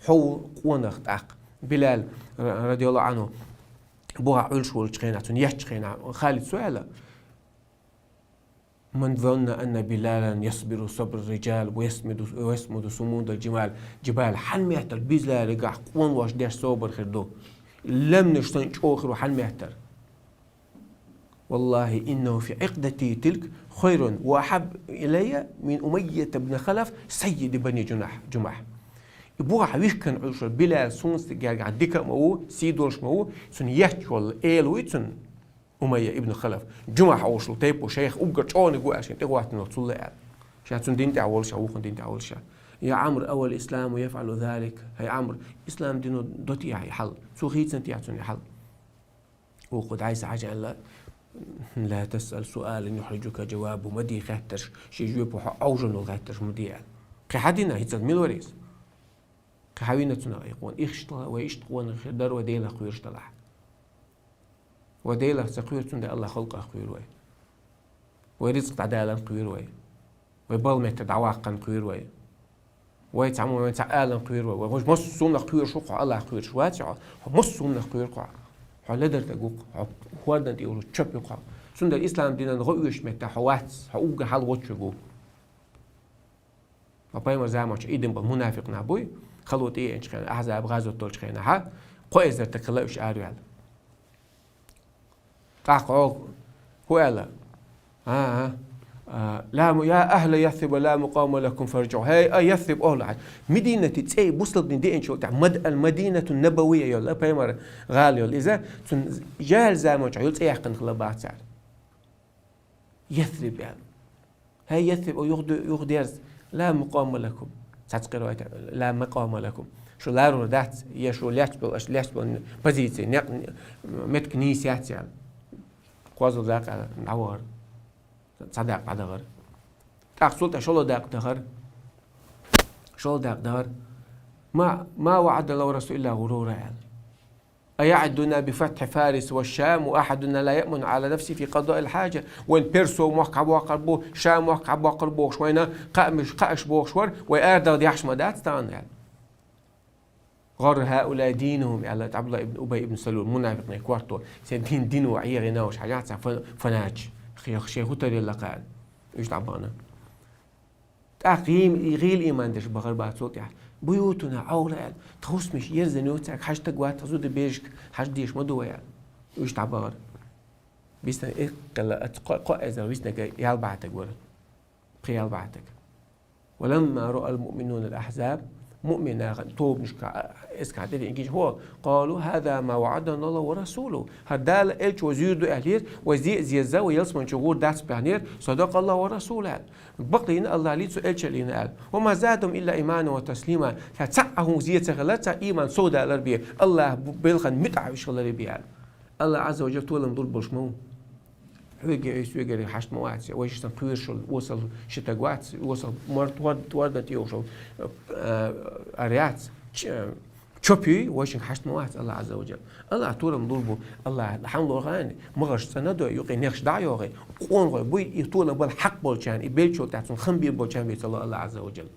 Хьо ву къонах тӀаккха. Билал, ра-, радияллаху Ӏанху, бухахь Ӏуьллуш волчу хенахь, цунна еттачу хенахь, Халид цо аьлла: «من ظن أن بلالا يصبر صبر الرجال ويصمد، ويصمد صمود الجمال». Жибал, хьан меттара Билалгахь къонахоша деш собар хир ду? Лаьмнаш санна чӀогӀа хир ву хьан меттара? «والله إنه في عقدتي تلك خير وأحب إلي من أمية بن خلف سيد بني جنح-، جمح». И бухахь вихкина Ӏуьллуш волу Билал суна стиггергахь дика а ма ву, сий долуш ма ву, цунна етташ волу эла вуй цунна, Умайя ибн Халаф. Жумахь олуш волу тайпа ву шайх уггар чӀогӀаниг ву аьлла, шен тӀехӀоттина волу цул а аьлла. Ша цунна дин тӀехь волуш, ша вукхунна дин тӀехь волуш ша. «يا عمرو، أو الإسلام يفعل ذلك؟» ХӀай Ӏамр, ислам дино до техьа и хьал? Цо хийцина техьа цунна и хьал? Вукхо дӀасахьаьжжина аьлла: «لا تسأل سؤالا يحرجك جوابه». Ма де хеттарш, шен жоьпо хьо Ӏовжина волу хеттарш ма де аьлла. Кхин хьан дина, хӀинца мила вара иза? Кхин хьан вина цунах и къона? Иштта вай иштта къонах хир дара вай Делах кхоьруш делахь. Вай Делах ца кхоьру, цундела АллахӀ халкъах кхоьру вай. Вай рицкъ дӀадаларна кхоьру вай. Вай балметтар дӀаваккхарна кхоьру вай. Вай цхьаммо вайна цхьаъ аларна кхоьру вай. Вай массо хӀуманах кхоьруш ву-кх хьо, АллахӀах кхоьруш вац хьо. Хьо массо хӀуманах кхоьру-кх хьо. Хьо ледар стаг ву-кх хьо. Хьо хӀордан тӀе йолуш чоп ю-кх хьо. Цундела ислам динан гӀо оьшуш меттехь хьо вац, хьо уггар хьалха воцург ву. Ткъа пайхамар заманчохь идина болу мунафикъ нах буй, хало тӀееанчу хенахь, Ахьзаб гӀазот долчу хенахьа, кхо эзар стаг хилла уьш араваьлла. ТӀаккха хьо хӀун аьлла? А, а, а, ла му-, «يا أهل يثرب لا مقام لكم فارجعوا». ХӀей, а, Ясриб охӀла хьаьж. Мединати цӀе бусалба дин деанчул тӀаьхьа, Мад-, ал-Мадинатун Набавия йолу, пайхамар гӀала йолу иза, цунна жаьхӀил заманчохь йолу цӀе яьккхина хилла бах цара. Ясриб аьлла. ХӀей, Ясриб, о, юха ду-, юха дерза. «لا مقام لكم». Цхьацца кхера вайта: «لا مقام لكم». Шу ларур дац, я шу лаьцна болу, аша лаьцна болу позиция, некъ-, меттиг нийса яц аьлла. КхозлагӀа дакъа аьлла, дӀавахара. Цхьа дакъа дӀадахара. ТӀаккха цул тӀаьхьа шолгӀа дакъа дахара. ШолгӀа дакъа дахара. «ما، ما وعدنا الله ورسوله إلا غرورا», аьлла. «أيعدنا بفتح فارس والشام وأحدنا لا يأمن على نفسه في قضاء الحاجة». Вайн Персо мохк хьабоккхур бу, Шам мохк хьабоккхур бохуш, вайна кхаамаш, кхааш бохуш вара, вай арадала дехьаш ма дац тахана аьлла. «غر هؤلاء دينهم», аьлла Абдулла ибн Убай ибн Салул, мунафикъийн корто, церан дин, дино Ӏехийна уьш хьажахь цхьа фа-, фанач, хе-, шен хӀу тарелла кхаьа, уьш дӀабахана. ТӀаккха гӀийм-, гӀийла ийман дерш бахара бах цул тӀаьхьа. «بيوتنا عورة», аьлла. Тхан хӀусамаш ерзина ю, цаьрга хьажа стаг вац, тхан зуда бежашка хьажа дезаш ма ду вай аьлла. Уьш дӀабахара. Бисна иккхала аца кхо-, кхо эзар виснага ялбахьа стаг вара. Пхи ялбахьа стаг. «ولما رأى المؤمنون الأحزاب Муъмин наха тобанашка эскар тӀе венгиш хӀо. قالوا هذا ما وعدنا الله ورسوله. ХӀара Дала элча вай зуьйр ду аьллера, вай зе а зеза, вай ялсманчу гӀур дац баьхнера, صدق الله ورسوله аьлла. Бакълийна Аллахьлий, цу элчаллийна аьлла. وما زادهم إلا إيمانا وتسليما. Ца цхьа а хӀума зе ца хилар, цхьа иман сов далар бе, Аллахь бу-, белхан муьтӀахь уьш хиларе бе аьлла. Аллахь Ӏазза ва Жалла толам лур болуш ма ву. Хьоьгий, соьгий хьашт ма вац, вайшинсан кхоьруш волу осал ши таг вац, осал мар-, тор-, тордан тӀе йогӀуш волу, э, ара яц, ч-, чопий, вайшинга хьашт ма вац Аллахь Ӏазза ва Жалла. Аллахь толам лур бу, Аллахь хьан лохани, магӀарш цӀана дой, юкъе нехаш дӀа а йогӀий, къонахой буй, и толам бала хьакъ болчарна, и беллачул тӀаьхьа цунна хам бийр болчарна бен ца ло Аллахь Ӏазза ва Жалла.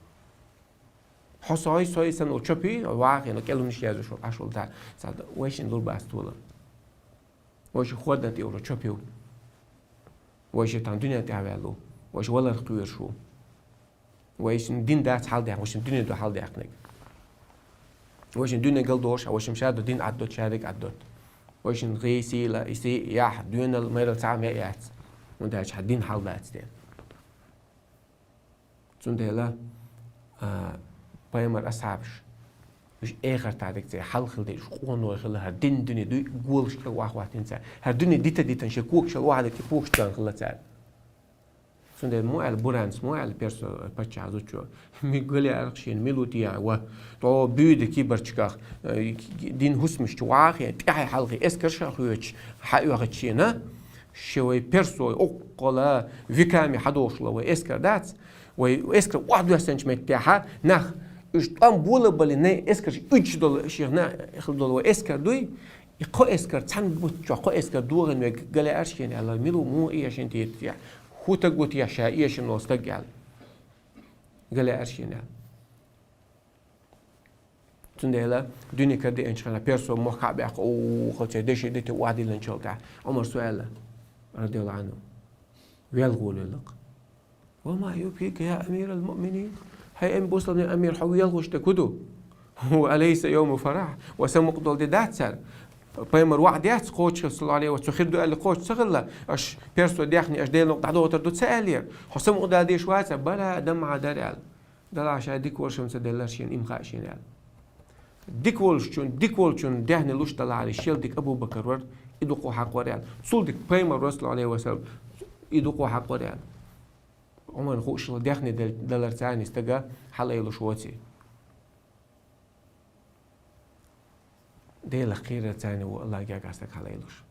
Хьо сой, сой санна волу чопий, вахийна, кӀелунаш яьзуш волу, Ӏаш волу тӀаьхьа, цхьа вайшинна лур бац толам. Вайша хӀордан тӀе йогӀуш чопий ву. Вайша тахана дуьнен тӀе а ваьлла ву. Вайша валарх кхоьруш ву. Вайшинна дин дац хьалдаьккхина, вайшинна дуьне ду хьалдаьккхинарг. Вайшинна дуьне галдолуш, вайшимма ша ду дин Ӏаддоцу, шаьрриг Ӏаддоцу. Вайшинна гӀий, сийла, и сий, яхь, доьналла, майралла цхьа а меа яц. ХӀунда аьлча хьан дин хьалдац дела. Цундела, а, пайхамар асхьабаш, уьш эхартахь дерг ца хьал хила деза, уьш къонахой хила, хӀара дин дуьне дуй, голаш кӀел охьахӀоттийна цара. ХӀара дуьне дита-дитана шен когашалла охьадерг и когаш царна хила цара. Цундела мо аьлла Буранца, мо аьлла персо паччахьа зудчо, ми галъяьрах шена, мила ву те ва, тхо буьйда кибарчках, э, дин хӀусамаш чу вахе, тӀаьхье хьалхе эскарш а хоьцуш, хьаоьхучу шена, шен вай персой, оккхула веками хьадолуш вай эскар дац, вай эскар охьадоьссинчу меттехьа, нах уьш тӀом болабале, най эскарш уьдуш долу, шех на хила долу вай эскар дуй, и кхо эскар цхьана бутт чохь, кхо эскар дохийна вай галъяьраш шена аьлла, мила ву муха эшина те, хӀун стаг ву те ша эшина волу стаг аьлла. Галъяьраш шена аьлла. Цундела дуьне кара деанчу хенахь персо мохк хьа а баьккха, о, хо церан деши дити охьадиллинчул тӀаьхьа Ӏумарс аьлла, радияллаху Ӏанху, велха волуьйлакх. Ва ма юбкика, я амирал муъминин? ХӀай ам-, бусалбанийн амир, хьо велхаш дерг хӀун ду? Ва алайса йовму фарахь? Ва самукъадолу де дац цара? Пайхамар ваӀда яц кхочуш, саллаллаху Ӏалайхи ва, цо хир ду аьлла кхочуш ца хилла, аша персо дехний, аша Делан некъ дӀадохуьйтур ду ца аьллера? Хьо самукъадала дезаш вац? Бала, дамма дара аьлла. Далахь ша дика волуш ца деллара шена, и ма хаьа шена аьлла. Дика волчун, дика волчун дехне луш далахьара, шел дика Абу-Бакар вара, и дукха хьакъ вара аьлла. Цул дика пайхамар вара, саллаллаху Ӏалайхи ва саллам, и дукха хьакъ вара аьлла. Ӏумарна хууш хилла дехне дал-, далар царний стага хьалаялуш воций. Делах кхерар царний ву Аллахь гергахь стаг хьалаялуш.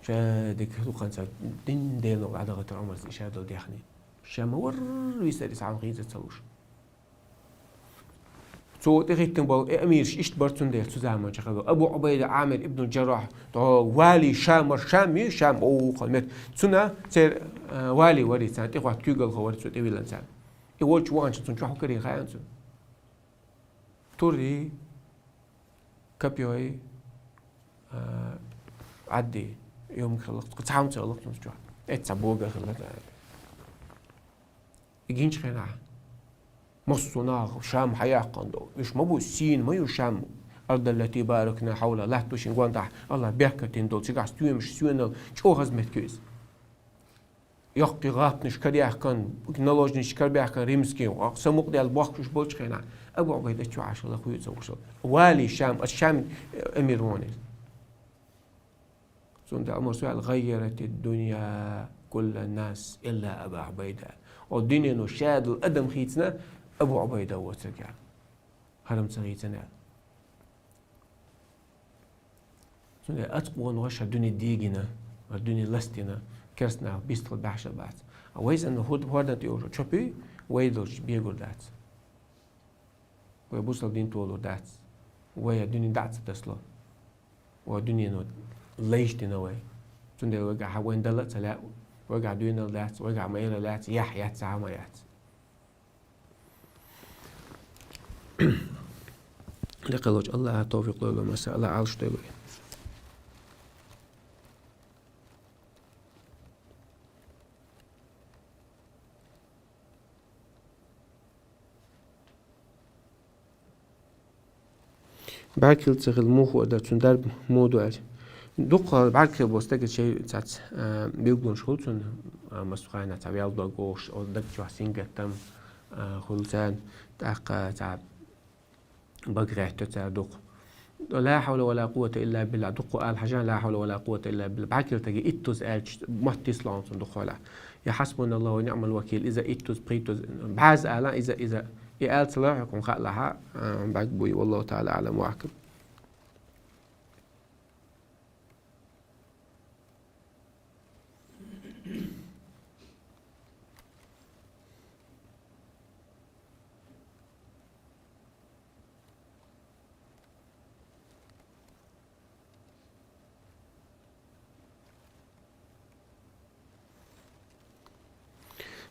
Ша дика дукханца дин Делан дӀадахийтар Ӏумарс и ша долу дехний. Ша ма варра висар иза хьалха хийца ца луш. Цо тӀехӀиттина болу и амираш иштта бара цундела цу заманчохь хилла. Абу Ӏубайда Ӏамир ибн Джаррахь, тхо вали Шамар, Шам ю, Шам, о, вукхул мет. Цуьнан церан, а, вали вари царна, тӀехӀотта куьйгалхо вари цо тӀевиллина царна. И волчу ваханчу цунна чохь хӀун карийна хаьа цунна? Турри, копьёй, а, Ӏадди, йомиг хилла, цхьа хӀума ца хилла цунна чохь. Эццахь бога хилла. И гинчу хенахь, массо а нах Шам хьаяьккхина долу. Уьш ма бу сийна ма ю Шам, ард аллати баракна хьавла, латта шин гондахь Аллахь беркат дина долу, цигахь стоьмаш, соьнал, чӀогӀа хаза меттиг ю иза. Йоккхий гӀаттанаш караяьккхина, наложничаш карабаьккхина римский, самукъадаьлла бохкуш болчу хенахь, Абу Ӏубайда чохь Ӏаш хилла, хуьйцу вушал. Вали Шам, ас Шам, э, амир вон иза. Цундела Ӏумарс аьлла: «Гаййарати дунья кулла нас илла Аба Ӏубайда». О, дуьнено ша долу адам хийцина Абу Ӏубайда воцург аьлла. ХӀара-м ца хийцина аьлла. Цундела оцу къонахоша дуьне дийгина, дуьне ластийна, керстанах бистхила баьхьаш бац. А вай санна хӀордан тӀе йолуш чопий, вай долчу бегур дац. Вай бусалба дин толур дац. Вай дуьне дӀа а ца тасало. Вай дуьнено лайш дина вай. Цундела вайгахь вайн дала а ца лаьа, вайгахь дуьйнал дац, вайгахь майра лаьц, яхь яц, хьама яц. Лекхалочу Аллахьа тавфикъ лойла, масса Аллахь Ӏалаш дойла вай. БӀаьрг хила ца хила муха а дар, цуьнан дарба муха ду аьлча. Дуккха бӀаьрг хила болу стага шайн цац, а, билгалонаш хуьлу цунна, а, массо а хенахь цхьа вел дог вогӀуш, оцу даг чохь сингаттам, а, хуьлу царна, тӀаккха цхьа бага гӀертайо цара дукха. «لا حول ولا قوة إلا بالله», дукха ала хьажахь, «لا حول ولا قوة إلا بالله». Баккхилтаге иттуза аьлча, мотт йисла хьуна цунна дукха хьолахь. Я «حسبنا الله ونعم الوكيل», иза иттуза, пхийттуза, бӀозза ала, иза, иза, и ала ца лахь, хьуна хаалахь, а, бӀарг буй. والله تعالى أعلم وأحكم.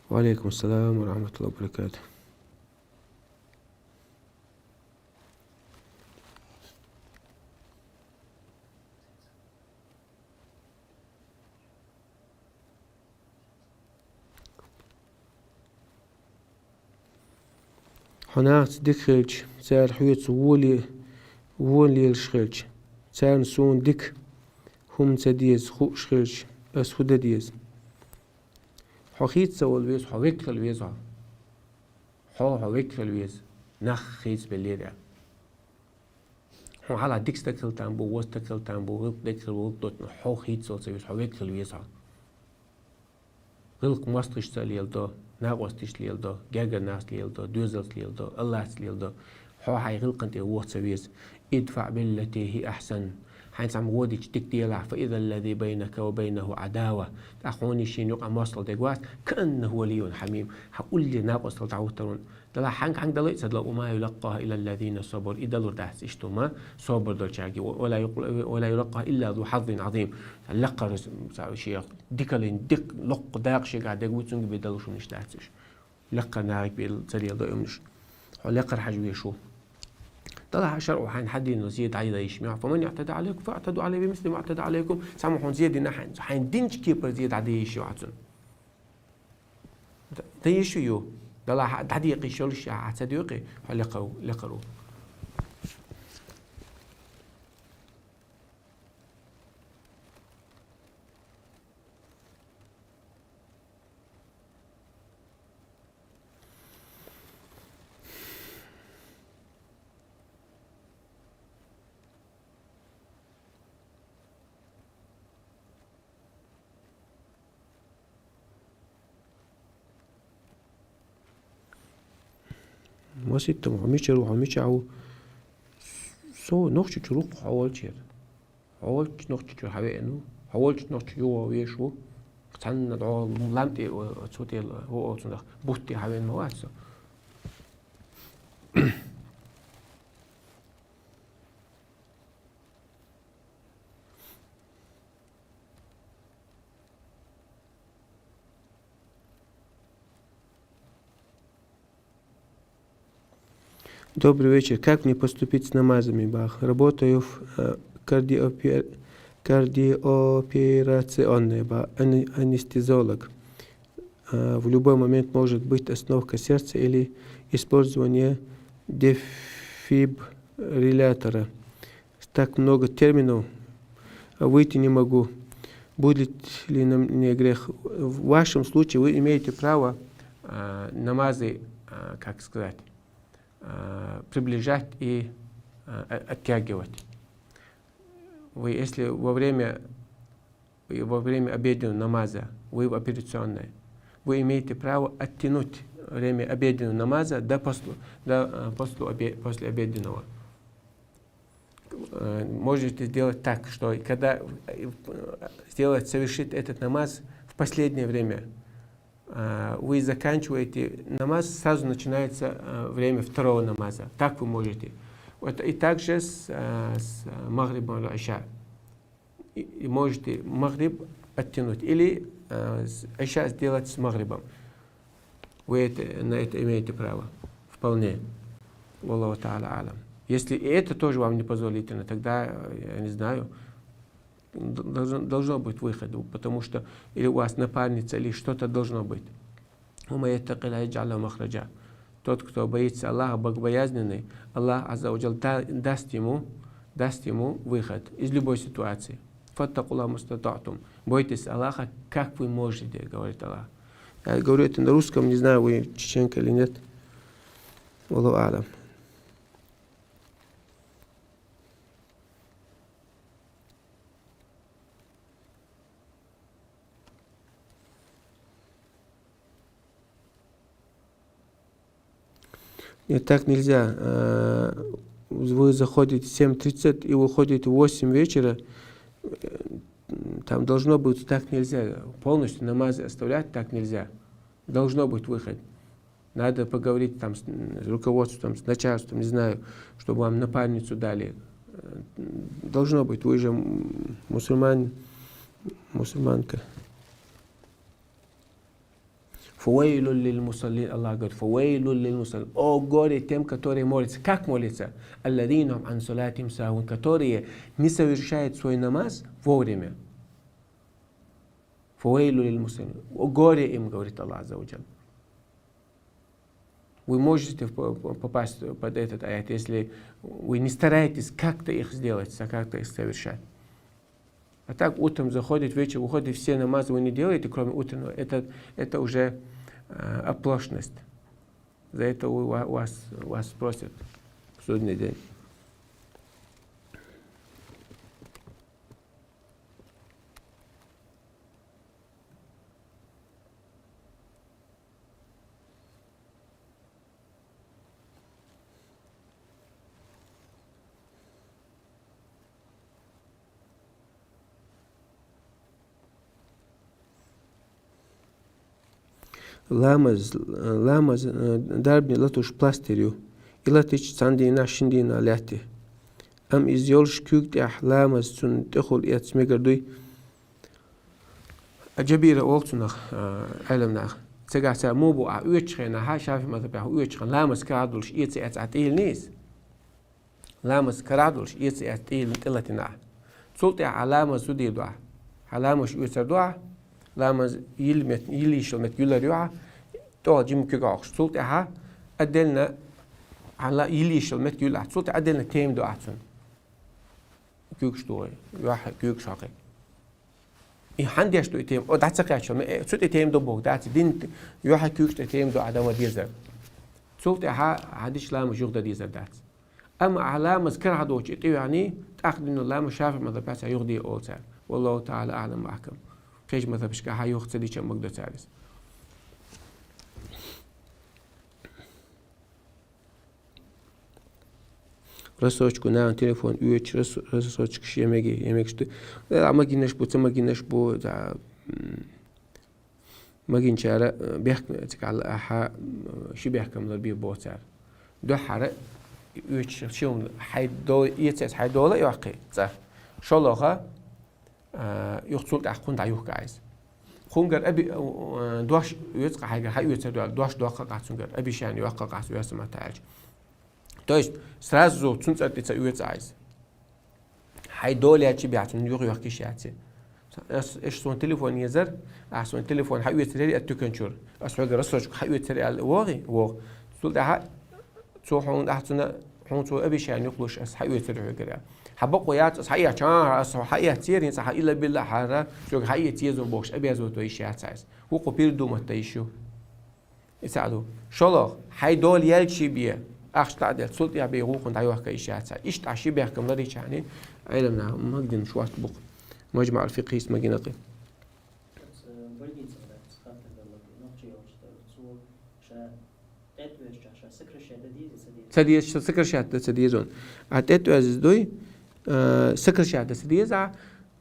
وعليكم السلام ورحمة الله وبركاته. Хьо нахаца дика хилча, цара хьоьца вон ле-, вон лелаш хилча, царна суна дика хӀума ца деза хууш хилча, ас хӀун дан деза? Хьо хийца ца вала веза, хьо векхал веза хьо. Хьо, хьо векхал веза, нах хийца беллера. Хьуна хьалха дика стаг хила там бу, вон стаг хила там бу, гӀиллакх дерг хила, гӀиллакх доцург, хьо хийцал ца веза, хьо векхал веза хьо. ГӀиллакх мостагӀашца а леладо, накъосташца леладо, гергара нахаца леладо, доьзалца леладо, Аллахьца леладо. Хьо хьайн гӀиллакхана тӀера воха ца веза. «ادفع بالتي هي أحسن». Хьайна цхьамма гӀо дича дика делахь, «فإذا الذي بينك وبينه عداوة». ТӀаккха хьонеи шена юкъахь моастагӀал дерг вац, «كأنه ولي حميم». Хьан уллера накъостал дӀахӀуттар хьуна. Далла хьанга, хьанга дале а ца дала, «وما يلقاها إلا الذين صبروا». И далур дац иштта хӀума, собар долчаьрга. «ولا يق-، ولا يلقاها إلا ذو حظ عظيم». Лакхара, ца, шен дикалин дика, локха дакъа шегахь дерг ву, цуьнга бен далуш хӀуманаш дац уьш. Лакхара нахага бен ца леладо уьш. Хьо лакхара хьажа везаш ву. Далла хьан шарӀо хьайна хьадийнал зе дӀадан йиш ма яц. «فمن اعتدى عليكم فاعتدوا عليه بمثل ما اعتدى عليكم». Цхьамма хьуна зе дина хьайна, хьайна динчу кепара зе дӀадан йиш ю хьан цунна. Д-, дан йиш ю. Далла хьан дӀадекъа йиш йолуш, хьан ца декъе, хьо лакхара ву, лакхара ву. Маситтам, хьо мичара ву, хьо мичахь ву? Со Нохчийчуьра ву-кх, хьо волчера. Хьо волчу Нохчийчуьра хьан веана ву? Хьо волчу Нохчийчуьра юха везаш ву? Цхьанна дӀо лам тӀе, цу тӀе, хӀо оцунах, бутт тӀе хьан веана ма вац со. Добрый вечер. Как мне поступить с намазами, бах? Работаю в, э, кардиопер-, кардиооперационной, бах, ане-, анестезиолог. Э, в любой момент может быть остановка сердца или использование дефибриллятора. Так много терминов, а выйти не могу. Будет ли на мне грех? В вашем случае вы имеете право, а, намазы, а, как сказать, а, приближать и, а, а, оттягивать. Вы, если во время, во время обеденного намаза вы в операционной, вы имеете право оттянуть время обеденного намаза до послу-, до, а, послу-, обе-, после обеденного. Э, можете сделать так, что когда, э, сделать, совершить этот намаз в последнее время. Э, вы заканчиваете намаз, сразу начинается, э, время второго намаза. Так вы можете. Вот и также с, э, с Магрибом или Иша. И, и можете Магриб оттянуть. Или, э, с-, Иша сделать с Магрибом. Вы это, на это имеете право. Вполне. Валлаху та'аля а'лям. Если и это тоже вам не позволительно, тогда, э, я не знаю, д-, должен, должно быть выход. Потому что или у вас напарница, или что-то должно быть. «ومن يتق الله يجعل له مخرجا». Тот, кто боится Аллаха, богобоязненный, Аллах Азза ва Джалла да-, даст ему, даст ему выход из любой ситуации. «فاتقوا الله ما استطعتم». Бойтесь Аллаха, как вы можете, говорит Аллах. Я говорю это на русском, не знаю, вы чеченка или нет. والله أعلم. Нет, так нельзя. Э, вы заходите в семь тридцать и выходите в восемь вечера. Э, там должно быть, так нельзя. Полностью намаз оставлять так нельзя. Должно быть выход. Надо поговорить там с, с руководством, с начальством, не знаю, чтобы вам напарницу дали. Э, должно быть, вы же, м, мусульмане, мусульманка. فويل للمصلين, Аллах говорит, فويل للمصلين. О горе тем, которые молятся. Как молятся? الذين هم عن صلاتهم ساهون, которые не совершают свой намаз вовремя. فويل للمصلين. О горе им, говорит Аллах Азза ва Джаль. Вы можете в-, по-, попасть под этот аят, если вы не стараетесь как-то их сделать, а как-то их совершать. А так утром заходит, вечер выходит, все намазы вы не делаете, кроме утреннего. Это, это уже, э, оплошность. За это у ва-, вас, вас спросят в судный день. Ламаз, ламаз, э, дарбане латош пластырь ю. И латича цхьан дийнахьа, шин дийнахьа лаьтта. Амма из йолаш куьйга тӀехьа ламаз цунна тӀехула эца мегар дуй. Джабира оал цунах, э, Ӏеламнаха. Цигахь цара муха бу, ахь оьцучу хенахь, ШафиӀи мазхабехь оьцучу хенахь, ламаз карахь долуш эца эцна тӀе йиллина иза. Ламаз карахь долуш эца эцна тӀе йиллина, тӀе латийна ахь. Цул тӀаьхьа ахь ламаз цу дийр ду ахь. Хьан ламаз оьцур ду ахь. Ламаз йилла мет-, йилла йиш йолу меттиг юьллур ю ахь. ТӀехула жимма куьг Ӏохкуш. Цул тӀаьхьа отдельно хьан ла-, йилла йиш йолу меттиг юьллу ахь. Цул тӀаьхьа отдельно тайпа ду ахь цунна. Куьйгаш дохий, юьхь куьйгаш хьокхий. И хьан деш ду и тайпа? О, дӀа ца кхаьчча, ме-, э, цу тӀе тайпа ду боху, дац, дин юьхь куьйгаш тӀе тайпа ду ахь дан ма дезара. Цул тӀаьхьа хьан дича ламаз юха дан дезар дац. Амма ахь ламаз карахь доцуш и тӀе ваьхний, тӀаккха дина ламаз ШафиӀи мазхабехь цара юха де олу цара. والله تعالى أعلم وأحكم. Кхечу мазхабашкахь юха ца дича а магадо цара иза. Рассрочку нахана телефон оьцуш, рас-, рассрочкаш я мегий, я мегаш ду. Э, а магийнаш бу, ца магийнаш бу, да, м, магийначара, э, бехк-, цигахь ахьа, м, ши бехкам лар бе боху цара. Дуьххьара оьцуш ши хӀума хьайн до-, эца эцна хьайн дола а йоккхий цӀа. ШолгӀа, а, юха цул тӀаьхьа кхунна дӀаюхка иза. Кхунгара аби-, а, дош оьцу-кх хьайгара, хьан оьцур ду аьлла, дош доккху-кх ахь цуьнгара, обещание йоккху-кх ахь, оьрсийн маттахь аьлча. То есть, сразу цуьнан цӀарна тӀе ца оьцу иза. Хьайн дола яьлча бен цунна юха йохка йиш яц. Ас, аш суна телефон езар, ахь суна телефон хьан оьцур яра ас туькан чуьра. Ас хьоьгара рассрочку хьан оьцур яра аьлла вогӀий? ВогӀу. Цул тӀаьхьа цо хьуна, ахь цунна, хьуна цо обещание юкъалуш, ас хьан оьцур яра хьоьгара. Хьан бакъо яц, ас хьан эцча, а, ас хьан эццера, хӀинца хьан илла-билла хьара, соьга хьан эца еза бохуш, обязывать вай йиш яц иза. ХӀокхо передумать дан йиш ю. И цхьаъ ду. ШолгӀа, хьайн дола яьлча бен, ахча дӀа а делла, цул тӀаьхьа бен гӀуллакхана дӀайохка йиш яц. Иштта ахь ши бехкам ларича хьуна, Ӏеламнаха магадина шортта бу-кх. МаджмаӀул-фикъхӀис магийна-кх. Оцу больницах дац хаттар далла, нохчи йолчу дара. Цо ша тӀетвезчахь, ша сокращать дан деза, ца деза? Ца деза, ша сокращать дан ца деза. А тӀетвеза дуй, а, сокращать дан ца деза,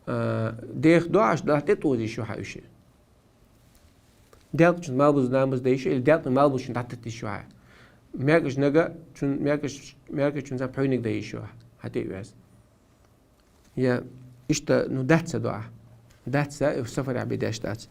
а, деха до ахь, дӀа тӀетӀоза йиш ю хьан уьш. Делкъачун малбуза намаз дан йиш ю, или делкъаниг малбузачун дӀататта йиш ю хьан? МаьркӀажнага, чун, маьркӀаж-, маьркӀажчун цхьа пхьуьйниг дан йиш ю хьан тӀе а веза. Я иштта, ну, дац ца до ахь. Дац ца, э, сафарехь бен деш дац.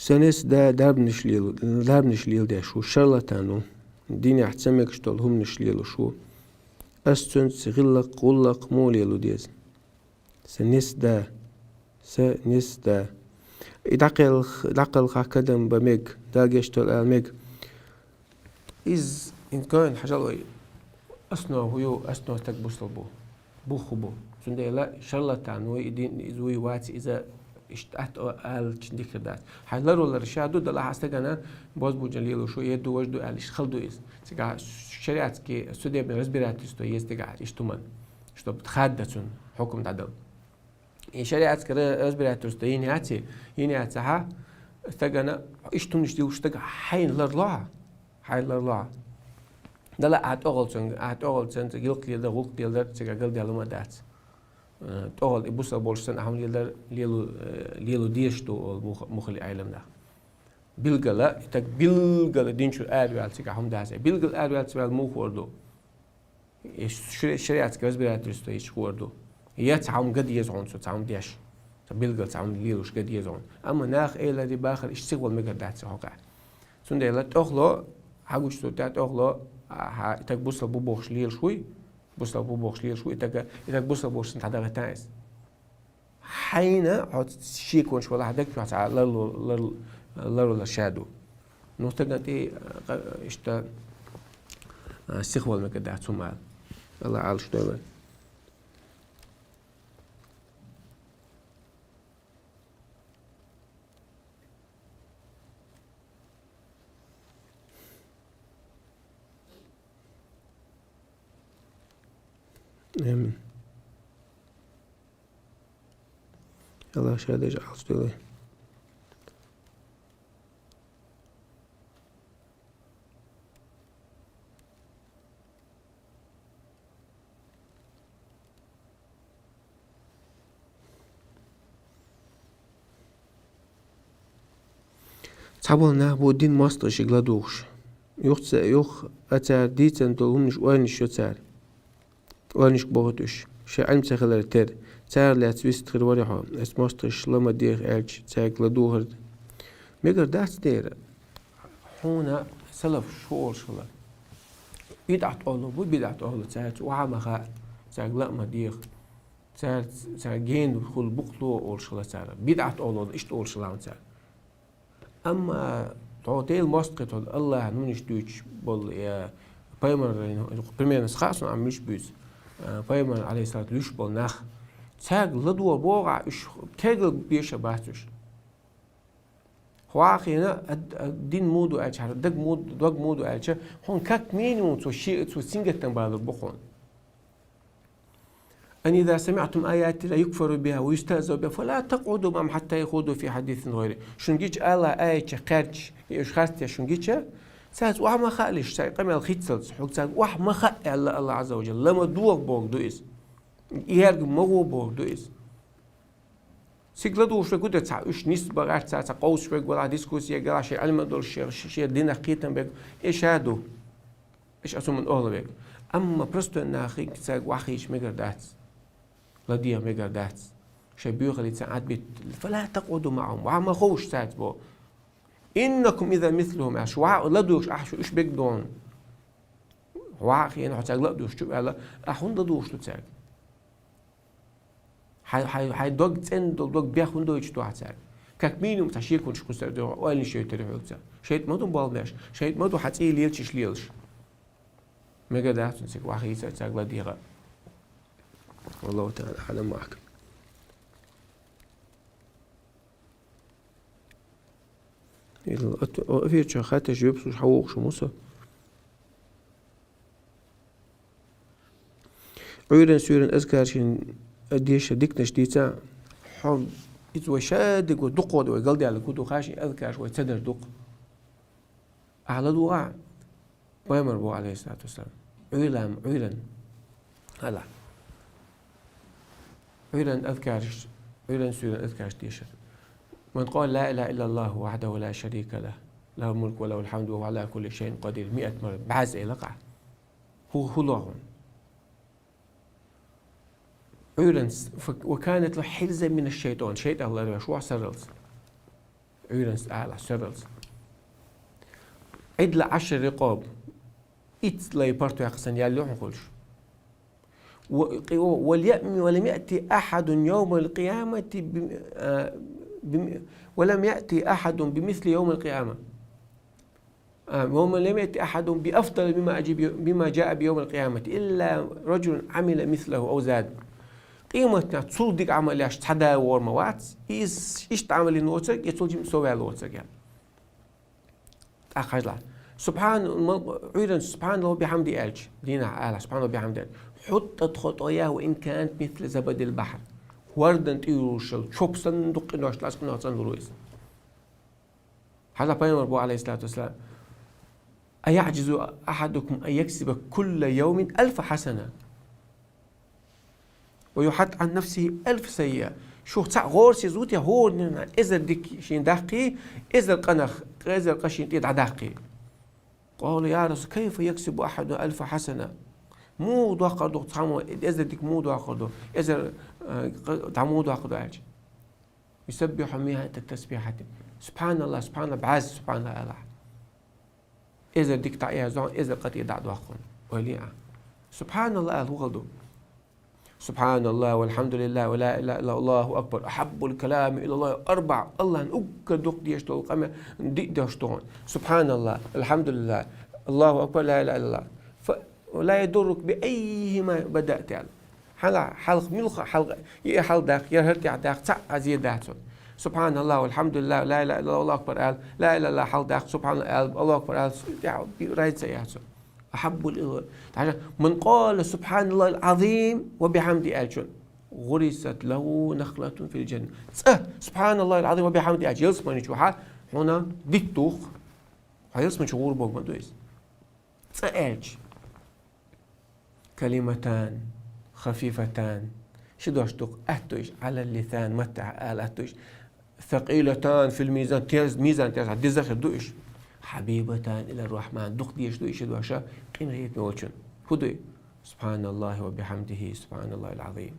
Са нес да дарбанаш лело, дарбанаш леладеш ву, шарлатан ву, динехь ца мегаш долу хӀуманаш лелош ву. Ас цуьнца гӀиллакх, гӀуллакх муха лело деза? Са нес да, са нес да. И дӀакхелх-, дӀакхелхахь кадам бан мега, Дала гечдойла ала мега. Иза хӀинца гойна хьажал вай. Основа хӀун ю, основа стаг бусалба бу. Бух хӀун бу. Цундела шарлатан вуй, и дин, иза вуй, вац, иза иштта атта алча дика дац. Хьайн ларвалар ша ду, далахь а стагана бозбуунчалла лелош ву, е ду, важа ду аьлла, иштта хала ду иза. Цигахь шариатский судебный разбирательство еза цигахь иштта хӀуманна, чтоб хадда цунна хьукам дӀадала. И шариатский ра-, разбирательство йина яц, йина яцахь, стагана иштта хӀуманаш дилуш стага хьайна ларло хьа, хьайна ларло хьа. Дала ахьа тӀогӀалцун, ахьа тӀогӀалцун, гӀуллакх леладар, гӀуллакх леладар, цига галдаьлла ма дац. Э, тӀогӀал и бусалба болуш санна, ахьа хӀума леладар, лело, э, лело дезаш ду олу мух-, муххале Ӏеламнаха. Билггала, и стаг билггала дин чуьра араваьлла цига хӀума дац. Билггала араваьлла ца ваьлла муха хуур ду? И шари-, шариатский разбирательство йича хуур ду. Я цхьа хӀума ган деза хьуна цо, цхьа хӀума деш. Цхьа билггал цхьа хӀума лелош ган деза хьуна. Амма наха эларе бахар иштта сихвала мегар дац хьокъехь. Цундела тӀохло, хьагучу суртехь тӀохло, а, хьа, и стаг бусалба бу бохуш лелаш вуй, бусалба бу бохуш лелаш вуй, и стага, и стаг бусалба бохуш санна дӀадахийтан иза. Хьайна хьо шеконаш валахь, даг чохь цхьа ларло-, лар-, ларвалар ша ду. Ну, стагана тӀе, а, къа-, иштта, а, сихвала мегар дац хӀума ала. Алла Ӏалаш дойла. Амин. Алла ша деза Ӏалаш дойла. Цхьаболу нах бу дин мостагӀашка ладугӀуш. Юха ца-, юха а цара дийцина долу хӀуманаш ойланаш йо цара. Ойланашка бохуьйту уьш, шайн Ӏилма ца хилар тера. Царах лаьцна вист хир вара хьо, ас мостагӀаш ла ма деха аьлча, цаьрга ладугӀур ду. Мегар дац дера. Хьуна салафаш хӀун олуш хилла? БидӀат олу бу, бидӀат олу цаьрца охьа ма хаьа, цаьрга ла а ма деха. Цаьрца, цаьрга гена хуьлу букъ ло олуш хилла цара. БидӀат олу, иштта олуш хилла цара. Амма тхо Делан мостагӀий, тхо Аллахьан хӀуманаш дуьйцуш болу, я пайхамаран, примерно, хаьа суна, амма муьлш буьйцу, а, пайхамаран, Ӏалайхиссалату, луьйш болу нах, цаьрга ладогӀа боху ахь, уьш кегал беша бац уьш. Хьо ахь хьийна, а, а, дин муха ду аьлча, хьара даг муха, дог муха ду аьлча, хьуна как минимум цо ши-, цо сингаттам балур бу хьуна. أن إذا سمعتم آيات الله يكفر بها ويستهزأ بها فلا تقعدوا معهم حتى يخوضوا في حديث غيره. Шуна гича Аллахьан аятех кхаьчча, и уьш харц деш шуна гича, цаьрца охьа ма хаалаш, цаьрца къамел хийццалц, хьуна цаьрга охьа ма хаьа аьлла Аллахь Ӏазза ва Жалла, ла ма догӀа бохург ду иза. И гӀерга ма гӀо бохург ду иза. Цига ладугӀуш верг хӀун дара, цхьа уьш нисбан гӀерта, цхьа, цхьа къовсуш верг велахь, дискуссия гелахь, шен Ӏилма долуш, шен, шен динах кхетам берг, и ша ду. Иштта аса хӀуманна охьалавега. Амма простой нахе цаьрга охьахийча мегар дац. ЛадегӀа мегар дац. Шайн боьхаллица Ӏад битта. فلا تقعدوا معهم. Ва ма ховш цаьрца бо. إنكم إذا مثلهم аьлла. Ва ладугӀуш ахь шу уьш бегдон. Ва хьена хьо цаьрга ла а дугӀуш чу аьлла. Ахь хӀунда ладугӀуш ду цаьрга? Хьай, хьай, хьай дог цӀена долу дог бех хӀунда дойтуш ду ахь цаьрга? Как минимум цхьа шеконаш кхуьссур ду, ойланаш йойтур ю хьоьга цара. ШайтӀа ма ду болх беш, шайтӀа ма ду хьан цӀий лелачаш лелаш. Мегар дац цунна цига охьахийца цаьрга ладегӀа. والله تعالى أعلم وأحكم. Ил ат-, о, эфир чохь хатташ вепсуш хьан вохуш муса? Ӏуьйран-суьйран азкаршин деша диканаш дийца, хьо, иза вай ша дика вай дуккха вай галдаьлла гу ду, хашин азкарш вай ца дара дукха. Ахьа ладугӀа, пайхамар боху, Ӏалайхиссалату вассалам, Ӏуьйран, Ӏуьйран. Хьала. Ӏуьйран азкарш, Ӏуьйран-суьйран азкарш дешар. من قال لا إله إلا الله وحده لا شريك له، له الملك وله الحمد وهو على كل شيء قدير. Миат марра, бӀаьзза эла къа. ХӀу-, хӀу лохун. Ӏуьйранца, ф-, وكانت له حرزا من الشيطان. ШайтӀа ларвеш ву сарралц. Ӏуьйранца ала, соьралца. عدل عشر رقاب. Итт лай паргӀатоха санна ял ю хьуна хуьлуш. و-، ولم يأت أحد يوم القيامة بم-، آه، بم-، ولم يأت أحد بمثل يوم القيامة. آه، ولم يأت أحد بأفضل مما أجب-، مما جاء بيوم القيامة إلا رجل عمل مثله أو زاد. Къематдийнахь цул дика Ӏамал еш цхьа да вогӀур ма вац, иза иштта Ӏамал йина воцург, я цул жимма сов ваьлла воцург, я. ТӀаккха хьажал. Субхьан-, ма-, Ӏуьйранна سبحان الله وبحمده аьлча, дийнахь ала سبحان الله وبحمده аьлча, حطت خطاياه وإن كانت مثل زبد البحر. ХӀордан тӀе юьйлуш йолу чоп санна дукха къинош, лаьцна къинош цӀанлур ву иза. Хьажал, пайхамар боху, عليه الصلاة والسلام: أيعجز أحدكم أن يكسب كل يوم ألف حسنة ويحط عن نفسه ألف سيئة. Шух цхьаъ гӀорасиз ву те хӀора дийнахь эзар дика шен даккхий, эзар къинах, эзар къа шен тӀе дӀадаккхий? قالوا: يا رسول، كيف يكسب أحدنا ألف حسنة؟ Муха доккхур ду цхьаммо эзар дика, муха доккхур ду? Эзар, э, къа-, дӀа муха доккхур ду аьлча? يسبح مائة تسبيحة. سبحان الله، سبحان الله, бӀаьзза سبحان الله алахь. Эзар дика дӀаязду хьуна, эзар къа тӀе дӀа а доккху хьуна. Ойла е а. سبحان الله ала хӀун хала ду? سبحان الله والحمد لله ولا إله إلا الله والله أكبر أحب الكلام إلى الله أربع. АллахӀна уггар дукха дезаш долу къамел диъ дош ду хьуна. سبحان الله، الحمد لله، الله أكبر، لا إله إلا الله. Ф-, ولا يضرك بأيهما بدأت аьлла. Хьала, хьалха муьлха хьалха, и хьалдаккха, я хӀара тӀехь даккха, цхьаъ а зе дац хьуна. سبحان الله والحمد لله ولا إله إلا الله والله أكبر ала, لا إله إلا الله хьалдаккха, سبحان الله ала, الله أكبر ала, тӀехь разница яц хьуна. أحب ال-, хьажал, من قال سبحان الله العظيم وبحمده аьлча, غرست له نخلة في الجنة. ЦӀа سبحان الله العظيم وبحمده аьлча, ялсамани чу хьа-, хьуна дитт ду хьуна. Хьо ялсамани чу гӀур бохург ма ду иза. ЦӀа аьлча. كلمتان خفيفتان. Ши дош ду-кх, атта ду уьш, على اللسان, маттахь ала атта ду уьш. ثقيلتان في الميزان, терз-, мизан тӀехь деза хир ду уьш. حبيبتان إلى الرحمن, дукха дезаш ду уьш, ши дош къинхетаме волчун. ХӀун ду? سبحان الله وبحمده، سبحان الله العظيم.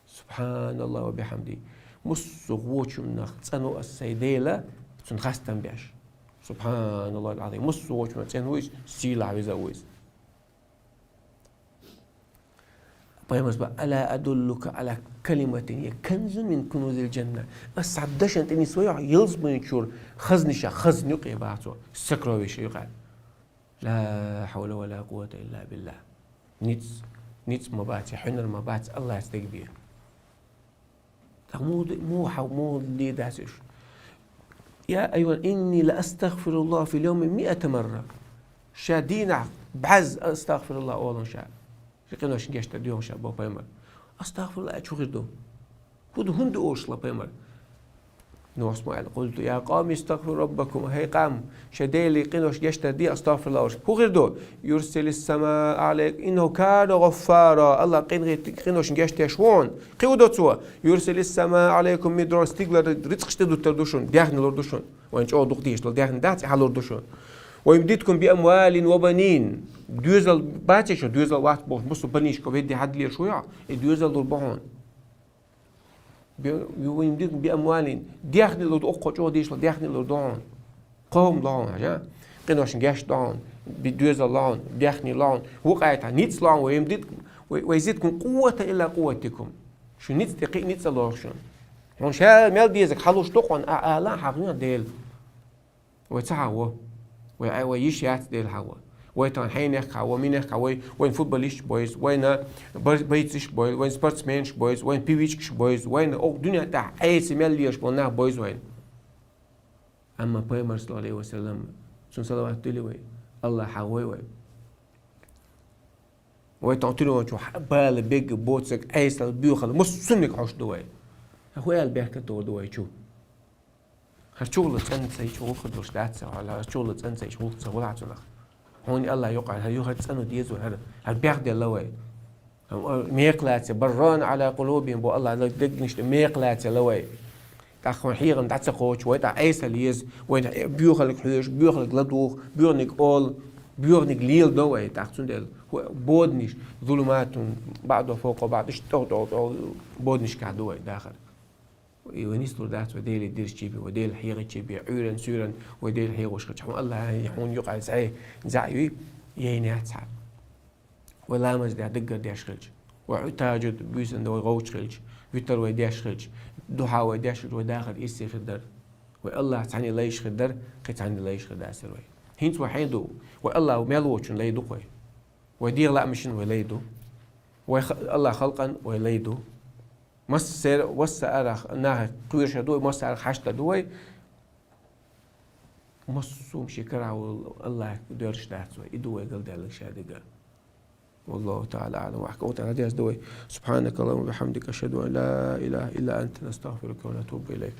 سبحان الله وبحمده. Массо а вочунах цӀанво ас сайн Дела, цунна хастам беш. سبحان الله العظيم. Массо а вочунах цӀена ву иза, сийлахь веза ву иза. Пайхамарс боху: ألا أدلك على كلمة هي كنز من كنوز الجنة. Ас цхьа дашна тӀе нисвойла хьо, ялсамани чуьра хазнашах хазна юкъе боху цо, сокровище юкъе. لا حول ولا قوة إلا بالله. Ницкъ, ницкъ ма бац, хьуьнар ма бац АллахӀца дагабе. ТӀаккха муха д-, муха хьа-, муха леладац уьш? يا أيها، إني لأستغفر الله في اليوم مائة مرة. Ша дийнахь бӀаьзза أستغفر الله олу ша. Шен къиношна гечдар доху ша, боху пайхамар. أستغفر الله аьлча хӀун хир ду? ХӀун ду, хӀунда олуш ла пайхамар? Нохчо ма аьлла: قلت يا قوم استغفروا ربكم. ХӀей къам, шайн Деле къиношна гечдар де, أستغفر الله олуш. ХӀун хир ду? يرسل السماء عليكم، إنه كان غفارا. АллахӀ къинхет-, къиношна гечдеш ву хьуна. Кхин хӀун до цо? يرسل السماء عليكم مدرارا. Стигалара рицкъаш тӀедуттур ду шуна, даьхни лур ду шуна. Вайн чӀогӀа дукха дезаш долу даьхни дац, и хьалур ду шуна. ويمددكم بأموال وبنين. Доьзал бац шуна, доьзал вац бохуш, массо а банишка ведда хьадалийр шу яхь, и доьзал лур бу хьуна. Бе-, ويمددكم بأموال. Даьхни лур ду, оккхо чӀогӀа дезаш долу даьхни лур ду хьуна. Кхо хӀума ло хьуна, хьажа? Къиношна гечдо хьуна, би-, доьзал ло хьуна, даьхни ло хьуна, вукхаьйта ницкъ ло хьуна, ويمددكم, وي-, ويزدكم قوة إلى قوتكم. Шун ницкъ тӀе кхин а ницкъ ло хьуна. Хьуна ша мел дезарг хьалуш ду хьуна, а ала хьахийна Дела. Вай ца хьахаво. Вай, вай йиш яц Дела хьахаво. Вай тахана хьенех хьахаво, минех хьахаво, вай, вайн футболисташ бу иза, вайна бар-, байцаш бу иза, вайн спортсменаш бу иза, вайн певичкаш бу иза, вайна окху дуьнен тӀехь Ӏеса мел лелаш болу нах бу иза вайна. Амма пайхамар, саллаллаху Ӏалайхи ва саллам, цунна салават дуьллий вай, АллахӀ хьахавой вай. Вай тахана тилон чу бала, бегга, боцург, Ӏесалла, боьхалла, массо а хӀуманиг хьош ду вай. ХӀун аьлла беркат догӀур ду вай чу? ХӀара чугӀла цӀанца йиш гӀуллакх долуш дац сан, хьала хӀара чугӀла цӀанца йиш гӀуллакх ца хуьлахь цунах. Хьуна АллахӀ юкъахь, хӀара ю хӀара цӀано дезо, хӀара, хӀара бехделла вай. Мекха лаьцна, баррана Ӏала къулубихим бо АллахӀ, дегнаш тӀе мекха лаьцна ла вай. ТӀаккха хьехам дӀа ца кхочу, вай тӀаккха Ӏесалла еза, вайна боьхаллиг хьоьжу, боьхаллиг ладугӀу, боьханиг олу, боьханиг леладо вай. ТӀаккха цундела хӀу-, боданаш, зулуматун баъдуха фавкъа баъд, иштта тӀе, тӀе, тӀе боданашкахь ду вай дахар. И вай нислур дац вай Деле дирзача бе, вай Деле хьегӀача бе, Ӏуьйранна-суьйранна вай Деле хьегӀаш хилча. Хьуна АллахӀа хьуна юкъахь зӀе, зӀе юй, яйнаяц хьа. Вай ламаз деш даггара деш хилча, вай тахӀажжуд буьйсанна вай гӀовч хилча, витр вай деш хилча, духьа вай деш хилча, вай дахар ирсе хир дара. Вай АллахӀ цхьанне лайш хир дара, кхин цхьанне лайш хир дацар вай. ХӀинца вай хьен ду, вай АллахӀ мел волчун лай ду-кх вай. Вай дегӀа лаамашна вай лай ду. Вай ха-, АллахӀ халкъан вай лай ду. Массера, васса арах нахах кхоьруш ду вай, масса арах хьашт ду вай. Массо а ши карахь волу АллахӀ доьрзуш дац вай. И ду вай галдаьлларг шадерг. والله تعالى أعلم. Вахка утана деза ду вай. سبحانك اللهم وبحمدك، أشهد أن لا إله إلا أنت، نستغفرك ونتوب إليك.